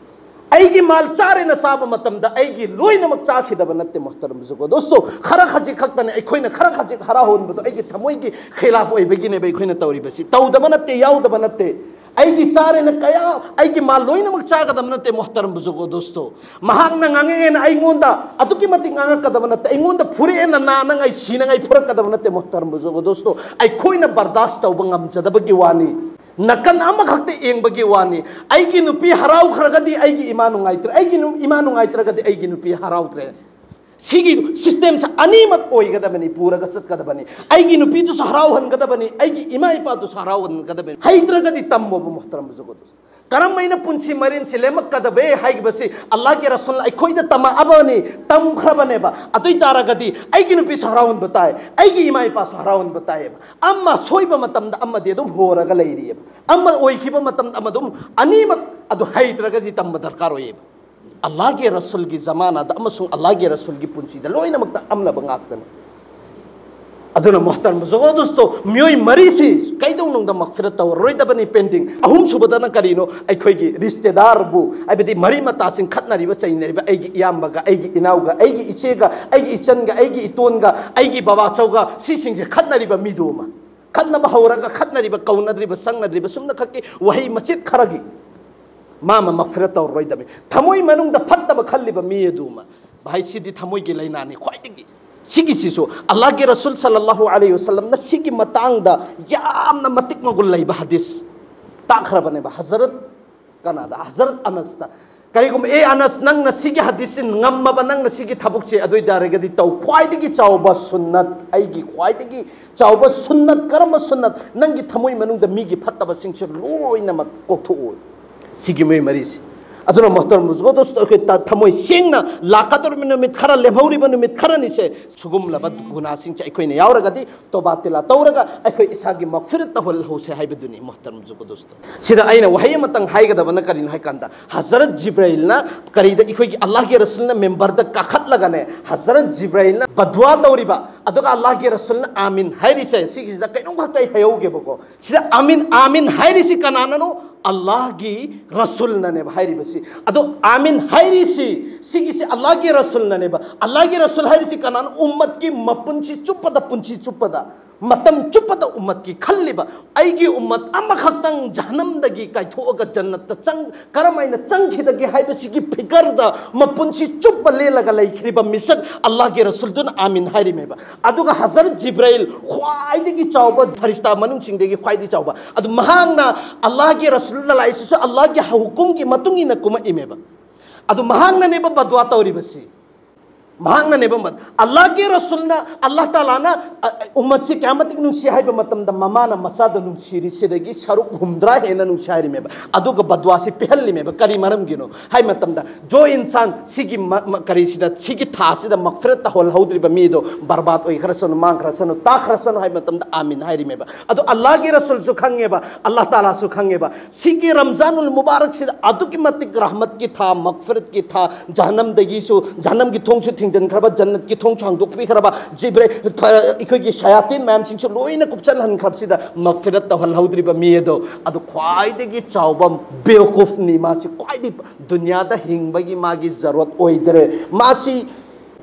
ꯑꯩꯒꯤ ꯃꯥꯜ ꯆꯥꯔꯦꯅ ꯆꯥꯕ ꯃꯇꯝꯗ ꯑꯩꯒꯤ ꯂꯣꯏꯅꯃꯛ ꯆꯥꯈꯤꯗꯕ ꯅꯠꯇꯦ, ꯃꯣꯍꯇꯔꯝ ꯕꯨꯖꯨꯔꯒ ꯗꯣꯁꯇꯣ꯫ ꯈꯔ ꯈꯖꯤꯛ ꯈꯛꯇꯅꯦ ꯑꯩꯈꯣꯏꯅ ꯈꯔ ꯈꯖꯤꯛ ꯍꯔꯥꯎꯍꯟꯕꯗꯣ, ꯑꯩꯒꯤ ꯊꯃꯣꯏꯒꯤ ꯈꯤꯂꯥꯐ ꯑꯣꯏꯕꯒꯤꯅꯦꯕ ꯑꯩꯈꯣꯏꯅ ꯇꯧꯔꯤꯕꯁꯤ꯫ ꯇꯧꯗꯕ ꯅꯠꯇꯦ, ꯌꯥꯎꯗꯕ ꯅꯠꯇꯦ꯫ ꯑꯩꯒꯤ ꯆꯥꯔꯦꯅ ꯀꯌꯥ, ꯑꯩꯒꯤ ꯃꯥꯜ ꯂꯣꯏꯅꯃꯛ ꯆꯥꯒꯗꯕ ꯅꯠꯇꯦ, ꯃꯣꯍꯇꯔꯝ ꯕꯨꯖꯨꯔꯒ ꯗꯣꯁꯇꯣ꯫ ꯃꯍꯥꯛꯅ ꯉꯥꯡꯉꯛꯑꯦꯅ ꯑꯩꯉꯣꯟꯗ ꯑꯗꯨꯛꯀꯤ ꯃꯇꯤꯛ ꯉꯥꯡꯉꯛꯀꯗꯕ ꯅꯠꯇꯦ, ꯑꯩꯉꯣꯟꯗ ꯐꯨꯔꯛꯑꯦꯅ ꯅꯥꯅꯉꯥꯏ ꯁꯤꯅꯉꯥꯏ ꯐꯨꯔꯛꯀꯗꯕ ꯅꯠꯇꯦ, ꯃꯣꯍꯇꯔꯝ ꯕꯨꯖꯨꯔꯒ ꯗꯣꯁꯇꯣ꯫ ꯑꯩꯈꯣꯏꯅ ꯕꯔꯗꯥꯁ ꯇꯧꯕ ꯉꯝꯖꯗꯕꯒꯤ ꯋꯥꯅꯤ, ꯅꯥꯀꯟ ꯑꯃꯈꯛꯇ ꯌꯦꯡꯕꯒꯤ ꯋꯥꯅꯤ꯫ ꯑꯩꯒꯤ ꯅꯨꯄꯤ ꯍꯔꯥꯎꯈ꯭ꯔꯒꯗꯤ ꯑꯩꯒꯤ ꯏꯃꯥ ꯅꯨꯡꯉꯥꯏꯇ꯭ꯔꯦ, ꯑꯩꯒꯤ ꯅꯨ-, ꯏꯃꯥ ꯅꯨꯡꯉꯥꯏꯇ꯭ꯔꯒꯗꯤ ꯑꯩꯒꯤ ꯅꯨꯄꯤ ꯍꯔꯥꯎꯗ꯭ꯔꯦ꯫ ꯁꯤꯒꯤ ꯁꯤꯁꯇꯦꯝꯁꯦ ꯑꯅꯤꯃꯛ ꯑꯣꯏꯒꯗꯕꯅꯤ, ꯄꯨꯔꯒ ꯆꯠꯀꯗꯕꯅꯤ꯫ ꯑꯩꯒꯤ ꯅꯨꯄꯤꯗꯨꯁꯨ ꯍꯔꯥꯎꯍꯟꯒꯗꯕꯅꯤ, ꯑꯩꯒꯤ ꯏꯃꯥ ꯏꯄꯥꯗꯨꯁꯨ ꯍꯔꯥꯎꯍꯟꯒꯗꯕꯅꯤ꯫ ꯍꯩꯇ꯭ꯔꯒꯗꯤ ꯇꯝꯃꯣꯕ, ꯃꯣꯍꯇꯔꯝ ꯕꯨꯖꯨꯔꯒ ꯗꯣꯁꯇꯣ꯫ ꯀꯔꯝꯍꯥꯏꯅ ꯄꯨꯟꯁꯤ ꯃꯔꯦꯟꯁꯤ ꯂꯦꯝꯃꯛꯀꯗꯕꯦ ꯍꯥꯏꯕꯁꯤ ꯑꯜꯂꯥꯍꯒꯤ ꯔꯁꯨꯜ ꯑꯩꯈꯣꯏꯗ ꯇꯝꯃꯛꯑꯕꯅꯤ, ꯇꯝꯈ꯭ꯔꯕꯅꯦꯕ꯫ ꯑꯗꯨ ꯑꯣꯏ ꯇꯥꯔꯒꯗꯤ ꯑꯩꯒꯤ ꯅꯨꯄꯤꯁꯨ ꯍꯔꯥꯎꯍꯟꯕ ꯇꯥꯏ, ꯑꯩꯒꯤ ꯏꯃꯥ ꯏꯄꯥꯁꯨ ꯍꯔꯥꯎꯍꯟꯕ ꯇꯥꯏꯌꯦꯕ꯫ ꯑꯃ ꯁꯣꯏꯕ ꯃꯇꯝꯗ ꯑꯃꯗꯤ ꯑꯗꯨꯝ ꯍꯣꯔꯒ ꯂꯩꯔꯤꯑꯕ, ꯑꯃ ꯑꯣꯏꯈꯤꯕ ꯃꯇꯝꯗ ꯑꯃ ꯑꯗꯨꯝ, ꯑꯅꯤꯃꯛ ꯑꯗꯨ ꯍꯩꯇ꯭ꯔꯒꯗꯤ ꯇꯝꯕ ꯗꯔꯀꯥꯔ ꯑꯣꯏꯌꯦꯕ꯫ ꯑꯜꯂꯥꯍꯒꯤ ꯔꯁꯨꯜꯒꯤ ꯖꯃꯥꯅꯥꯗ ꯑꯃꯁꯨꯡ ꯑꯜꯂꯥꯍꯒꯤ ꯔꯁꯨꯜꯒꯤ ꯄꯨꯟꯁꯤꯗ ꯂꯣꯏꯅꯃꯛꯇ ꯑꯝꯂꯕ ꯉꯥꯛꯇꯅꯤ꯫ ꯑꯗꯨꯅ ꯃꯣꯍꯇꯔꯝ ꯕꯨꯖꯨꯔꯒ ꯗꯣꯁꯇꯣ, ꯃꯤꯑꯣꯏ ꯃꯔꯤꯁꯤ ꯀꯩꯗꯧꯅꯨꯡꯗ ꯃꯒꯐꯤꯔꯠ ꯇꯧꯔꯔꯣꯏꯗꯕꯅꯤ꯫ ꯄꯦꯟꯗꯤꯡ ꯑꯍꯨꯝꯁꯨꯕꯗꯅ ꯀꯔꯤꯅꯣ? ꯑꯩꯈꯣꯏꯒꯤ ꯔꯤꯁꯇꯦꯗꯥꯔꯕꯨ, ꯍꯥꯏꯕꯗꯤ ꯃꯔꯤ ꯃꯇꯥꯁꯤꯡ ꯈꯠꯅꯔꯤꯕ ꯆꯩꯅꯔꯤꯕ, ꯑꯩꯒꯤ ꯏꯌꯥꯝꯕꯒ, ꯑꯩꯒꯤ ꯏꯅꯥꯎꯒ, ꯑꯩꯒꯤ ꯏꯆꯦꯒ, ꯑꯩꯒꯤ ꯏꯆꯟꯒ, ꯑꯩꯒꯤ ꯏꯇꯣꯟꯒ, ꯑꯩꯒꯤ ꯕꯕꯥꯆꯧꯒ, ꯁꯤꯁꯤꯡꯁꯦ ꯈꯠꯅꯔꯤꯕ ꯃꯤꯗꯨ ꯑꯃ, ꯈꯠꯅꯕ ꯍꯧꯔꯒ ꯈꯠꯅꯔꯤꯕ, ꯀꯧꯅꯗ꯭ꯔꯤꯕ, ꯁꯪꯅꯗ꯭ꯔꯤꯕ, ꯁꯨꯝꯅ ꯈꯛꯀꯤ ꯋꯥꯍꯩ ꯃꯆꯦꯠ ꯈꯔꯒꯤ ꯃꯥ ꯑꯃ ꯃꯒꯐꯤꯔꯠ ꯇꯧꯔꯔꯣꯏꯗꯕꯅꯤ꯫ ꯊꯃꯣꯏ ꯃꯅꯨꯡꯗ ꯐꯠꯇꯕ ꯈꯜꯂꯤꯕ ꯃꯤ ꯑꯗꯨ ꯑꯃ, ꯚꯥꯏ, ꯁꯤꯗꯤ ꯊꯃꯣꯏꯒꯤ ꯂꯥꯏꯅꯥꯅꯤ ꯈ꯭ꯋꯥꯏꯗꯒꯤ꯫ ꯁꯤꯒꯤꯁꯤꯁꯨ ꯑꯜꯂꯥꯍꯒꯤ ꯔꯁꯨꯜ ꯁꯜꯂꯜꯂꯥꯍꯨ ꯑꯂꯩꯍꯤ ꯋꯁꯜꯂꯝꯅ ꯁꯤꯒꯤ ꯃꯇꯥꯡꯗ ꯌꯥꯝꯅ ꯃꯇꯤꯛ ꯃꯒꯨꯟ ꯂꯩꯕ ꯍꯗꯤꯁ ꯇꯥꯛꯈ꯭ꯔꯕꯅꯦꯕ꯫ ꯍꯖꯔꯠ ꯀꯅꯥꯗ? ꯍꯖꯔꯠ ꯑꯅꯁꯇ꯫ ꯀꯔꯤꯒꯨꯝꯕ, "ꯑꯦ ꯑꯅꯁ, ꯅꯪꯅ ꯁꯤꯒꯤ ꯍꯗꯤꯁꯁꯤ ꯉꯝꯃꯕ, ꯅꯪꯅ ꯁꯤꯒꯤ ꯊꯕꯛꯁꯦ ꯑꯗꯨ ꯑꯣꯏ ꯇꯥꯔꯒꯗꯤ ꯇꯧ, ꯈ꯭ꯋꯥꯏꯗꯒꯤ ꯆꯥꯎꯕ ꯁꯨꯟꯅꯠ, ꯑꯩꯒꯤ ꯈ꯭ꯋꯥꯏꯗꯒꯤ ꯆꯥꯎꯕ ꯁꯨꯟꯅꯠ꯫ ꯀꯔꯝꯕ ꯁꯨꯟꯅꯠ? ꯅꯪꯒꯤ ꯊꯃꯣꯏ ꯃꯅꯨꯡꯗ ꯃꯤꯒꯤ ꯐꯠꯇꯕꯁꯤꯡꯁꯦ ꯂꯣꯏꯅꯃꯛ ꯀꯣꯛꯊꯣꯛꯑꯣ"꯫ ꯁꯤꯒꯤ ꯃꯤꯑꯣꯏ ꯃꯔꯤꯁꯤ꯫ ꯑꯗꯨꯅ ꯃꯣꯍꯇꯔꯝ ꯕꯨꯖꯨꯔꯒ ꯗꯣꯁꯇꯣ, ꯑꯩꯈꯣꯏ ꯊ-, ꯊꯃꯣꯏ ꯁꯦꯡꯅ ꯂꯥꯛꯀꯗꯧꯔꯤꯕ ꯅꯨꯃꯤꯠ ꯈꯔ, ꯂꯦꯝꯍꯧꯔꯤꯕ ꯅꯨꯃꯤꯠ ꯈꯔꯅꯤꯁꯦ, ꯁꯤꯒꯨꯝꯂꯕ ꯒꯨꯅꯥꯁꯤꯡꯁꯦ ꯑꯩꯈꯣꯏꯅ ꯌꯥꯎꯔꯒꯗꯤ ꯇꯣꯕꯥ ꯇꯤꯂꯥ ꯇꯧꯔꯒ ꯑꯩꯈꯣꯏ ꯏꯁꯥꯒꯤ ꯃꯒꯐꯤꯔꯠ ꯇꯧꯍꯜꯍꯧꯁꯦ ꯍꯥꯏꯕꯗꯨꯅꯤ, ꯃꯣꯍꯇꯔꯝ ꯕꯨꯖꯨꯔꯒ ꯗꯣꯁꯇꯣ꯫ ꯁꯤꯗ ꯑꯩꯅ ꯋꯥꯍꯩ ꯑꯃꯇꯪ ꯍꯥꯏꯒꯗꯕꯅ ꯀꯔꯤꯅꯣ ꯍꯥꯏ ꯀꯥꯟꯗ, ꯍꯖꯔꯠ ꯖꯤꯕ꯭ꯔꯥꯏꯜꯅ ꯀꯔꯤꯗ, ꯑꯩꯈꯣꯏꯒꯤ ꯑꯜꯂꯥꯍꯒꯤ ꯔꯁꯨꯜꯅ ꯃꯦꯝꯕꯔꯗ ꯀꯥꯈꯠꯂꯒꯅꯦ, ꯍꯖꯔꯠ ꯖꯤꯕ꯭ꯔꯥꯏꯜꯅ ꯕꯗꯨꯋꯥ ꯇꯧꯔꯤꯕ, ꯑꯗꯨꯒ ꯑꯜꯂꯥꯍꯒꯤ ꯔꯁꯨꯜꯅ ꯑꯥꯃꯤꯟ ꯍꯥꯏꯔꯤꯁꯦ, ꯁꯤꯒꯤꯁꯤꯗ ꯀꯩꯅꯣꯝ ꯈꯛꯇ ꯑꯩ ꯍꯥꯏꯍꯧꯒꯦꯕꯀꯣ꯫ ꯁꯤꯗ ꯑꯥꯃꯤꯟ, ꯑꯥꯃꯤꯟ ꯍꯥꯏꯔꯤꯁꯤ ꯀꯅꯥꯅꯅꯣ? ꯑꯜꯂꯥꯍꯒꯤ ꯔꯁꯨꯜꯅꯅꯦꯕ ꯍꯥꯏꯔꯤꯕꯁꯤ꯫ ꯑꯗꯣ ꯑꯥꯃꯤꯟ ꯍꯥꯏꯔꯤꯁꯤ, ꯁꯤꯒꯤꯁꯤ ꯑꯜꯂꯥꯍꯒꯤ ꯔꯁꯨꯜꯅꯅꯦꯕ꯫ ꯑꯜꯂꯥꯍꯒꯤ ꯔꯁꯨꯜ ꯍꯥꯏꯔꯤꯁꯤ ꯀꯅꯥꯅꯣ? ꯎꯝꯃꯠꯀꯤ ꯃꯄꯨꯟꯁꯤ ꯆꯨꯞꯄꯗ, ꯄꯨꯟꯁꯤ ꯆꯨꯞꯄꯗ, ꯃꯇꯝ ꯆꯨꯞꯄꯗ ꯎꯝꯃꯠꯀꯤ ꯈꯜꯂꯤꯕ, ꯑꯩꯒꯤ ꯎꯝꯃꯠ ꯑꯃꯈꯛꯇꯪ ꯖꯍꯅꯝꯗꯒꯤ ꯀꯥꯏꯊꯣꯛꯑꯒ ꯖꯟꯅꯠꯇ ꯆꯪ-, ꯀꯔꯝ ꯍꯥꯏꯅ ꯆꯪꯈꯤꯗꯒꯦ ꯍꯥꯏꯕꯁꯤꯒꯤ ꯐꯤꯀꯔꯗ ꯃꯄꯨꯟꯁꯤ ꯆꯨꯞꯄ ꯂꯦꯜꯂꯒ ꯂꯩꯈ꯭ꯔꯤꯕ ꯃꯤꯁꯛ ꯑꯜꯂꯥꯍꯒꯤ ꯔꯁꯨꯜꯗꯨꯅ ꯑꯥꯃꯤꯟ ꯍꯥꯏꯔꯤꯃꯦꯕ꯫ ꯑꯗꯨꯒ ꯍꯖꯔꯠ ꯖꯤꯕ꯭ꯔꯥꯏꯜ, ꯈ꯭ꯋꯥꯏꯗꯒꯤ ꯆꯥꯎꯕ ꯐꯔꯤꯁꯇꯥ ꯃꯅꯨꯡꯁꯤꯡꯗꯒꯤ ꯈ꯭ꯋꯥꯏꯗꯒꯤ ꯆꯥꯎꯕ, ꯑꯗꯨ ꯃꯍꯥꯛꯅ ꯑꯜꯂꯥꯍꯒꯤ ꯔꯁꯨꯜꯗ ꯂꯥꯛꯏꯁꯤꯁꯨ ꯑꯜꯂꯥꯍꯒꯤ ꯍꯨꯀꯨꯝꯒꯤ ꯃꯇꯨꯡ ꯏꯟꯅ ꯀꯨꯝꯃꯛꯏꯃꯦꯕ꯫ ꯑꯗꯨ ꯃꯍꯥꯛꯅꯅꯦꯕ ꯕꯗꯨꯋꯥ ꯇꯧꯔꯤꯕꯁꯤ꯫ ꯃꯍꯥꯛꯅꯅꯦꯕ ꯃ-, ꯑꯜꯂꯥꯍꯒꯤ ꯔꯁꯨꯜꯅ, ꯑꯜꯂꯥꯍ ꯇꯥꯂꯥꯅ, ꯑ, ꯑ, ꯎꯝꯃꯠꯁꯤ ꯀꯌꯥꯃꯇꯤꯛ ꯅꯨꯡꯁꯤ ꯍꯥꯏꯕ ꯃꯇꯝꯗ, ꯃꯃꯥꯅ ꯃꯆꯥꯗ ꯅꯨꯡꯁꯤꯔꯤꯁꯤꯗꯒꯤ ꯁꯔꯨꯛ ꯍꯨꯝꯗ꯭ꯔꯥ ꯍꯦꯟꯅ ꯅꯨꯡꯁꯤ ꯍꯥꯏꯔꯤꯃꯦꯕ꯫ ꯑꯗꯨꯒ ꯕꯗꯨꯋꯥꯁꯤ ꯄꯤꯍꯜꯂꯤꯃꯦꯕ꯫ ꯀꯔꯤ ꯃꯔꯝꯒꯤꯅꯣ ꯍꯥꯏ ꯃꯇꯝꯗ, "ꯖꯣ ꯏꯟꯁꯥꯟ ꯁꯤꯒꯤ ꯃ-, ꯃ-, ꯀꯔꯤꯁꯤꯗ, ꯁꯤꯒꯤ ꯊꯥꯁꯤꯗ ꯃꯒꯐꯤꯔꯠ ꯇꯧꯍꯜꯍꯧꯗ꯭ꯔꯤꯕ ꯃꯤꯗꯣ ꯕꯔꯕꯥꯗ ꯑꯣꯏꯈ꯭ꯔꯁꯅꯨ, ꯃꯥꯡꯈ꯭ꯔꯁꯅꯨ, ꯇꯥꯈ꯭ꯔꯁꯅꯨ" ꯍꯥꯏ ꯃꯇꯝꯗ ꯑꯥꯃꯤꯟ ꯍꯥꯏꯔꯤꯃꯦꯕ꯫ ꯑꯗꯣ ꯑꯜꯂꯥꯍꯒꯤ ꯔꯁꯨꯜꯁꯨ ꯈꯪꯉꯦꯕ, ꯑꯜꯂꯥꯍ ꯇꯥꯂꯥꯁꯨ ꯈꯪꯉꯦꯕ꯫ ꯁꯤꯒꯤ ꯔꯝꯖꯥꯅꯨꯜ ꯃꯨꯕꯥꯔꯛꯁꯤꯗ ꯑꯗꯨꯛꯀꯤ ꯃꯇꯤꯛ ꯔꯍꯃꯠꯀꯤ ꯊꯥ, ꯃꯒꯐꯤꯔꯠꯀꯤ ꯊꯥ, ꯖꯍꯅꯝꯗꯒꯤꯁꯨ, ꯖꯍꯅꯝꯒꯤ ꯊꯣꯡꯁꯨ ꯊꯤꯡꯖꯤꯟꯈ꯭ꯔꯕ, ꯖꯟꯅꯠꯀꯤ ꯊꯣꯡꯁꯨ ꯍꯥꯡꯗꯣꯛꯄꯤꯈ꯭ꯔꯕ, ꯖꯤꯕ꯭ꯔꯦ-, ꯐ-, ꯑꯩꯈꯣꯏꯒꯤ ꯁꯌꯥꯇꯤꯟ ꯃꯌꯥꯝꯁꯤꯡꯁꯨ ꯂꯣꯏꯅ ꯀꯨꯞꯁꯜꯍꯟꯈ꯭ꯔꯕꯁꯤꯗ ꯃꯐꯤꯔꯠ ꯇꯧꯍꯜꯍꯧꯗ꯭ꯔꯤꯕ ꯃꯤ ꯑꯗꯣ, ꯑꯗꯨ ꯈ꯭ꯋꯥꯏꯗꯒꯤ ꯆꯥꯎꯕ ꯕꯦꯋꯀꯨꯐꯅꯤ꯫ ꯃꯥꯁꯤ ꯈ꯭ꯋꯥꯏꯗꯒꯤ ꯗꯨꯅꯤꯌꯥꯗ ꯍꯤꯡꯕꯒꯤ ꯃꯥꯒꯤ ꯖꯔꯨꯔꯠ ꯑꯣꯏꯗ꯭ꯔꯦ꯫ ꯃꯥꯁꯤ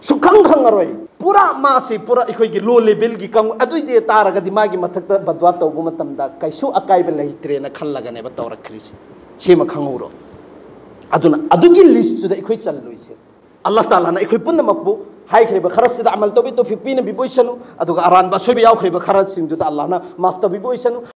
ꯁꯨꯛꯈꯪ ꯈꯪꯉꯔꯣꯏ꯫ ꯄꯨꯔꯥ ꯃꯥꯁꯤ ꯄꯨꯔꯥ ꯑꯩꯈꯣꯏꯒꯤ ꯂꯣ ꯂꯦꯚꯦꯜꯒꯤ ꯀꯥꯡꯕꯨ꯫ ꯑꯗꯨꯏꯗꯤ ꯇꯥꯔꯒꯗꯤ ꯃꯥꯒꯤ ꯃꯊꯛꯇ ꯕꯗꯋꯥ ꯇꯧꯕ ꯃꯇꯝꯗ ꯀꯩꯁꯨ ꯑꯀꯥꯏꯕ ꯂꯩꯇ꯭ꯔꯦꯅ ꯈꯜꯂꯒꯅꯦꯕ ꯇꯧꯔꯛꯈ꯭ꯔꯤꯁꯦ꯫ ꯁꯤꯃ ꯈꯪꯍꯧꯔꯣ꯫ ꯑꯗꯨꯅ ꯑꯗꯨꯒꯤ ꯂꯤꯁꯇꯨꯗ ꯑꯩꯈꯣꯏ ꯆꯜꯂꯣꯏꯁꯦ꯫ ꯑꯜꯂꯥꯍ ꯇꯥꯂꯥꯅ ꯑꯩꯈꯣꯏ ꯄꯨꯝꯅꯃꯛꯄꯨ ꯍꯥꯏꯈ꯭ꯔꯤꯕ ꯈꯔꯁꯤꯗ ꯑꯃꯜ ꯇꯧꯕꯤ ꯇꯧꯐꯤꯛ ꯄꯤꯅꯕꯤꯕ ꯑꯣꯏꯁꯅꯨ, ꯑꯗꯨꯒ ꯑꯔꯥꯟꯕ ꯑꯁꯣꯏꯕ ꯌꯥꯎꯈ꯭ꯔꯤꯕ ꯈꯔꯁꯤꯡꯗꯨꯗ ꯑꯜꯂꯥꯍꯅ ꯃꯥꯐ ꯇꯧꯕꯤꯕ ꯑꯣꯏꯁꯅꯨ꯫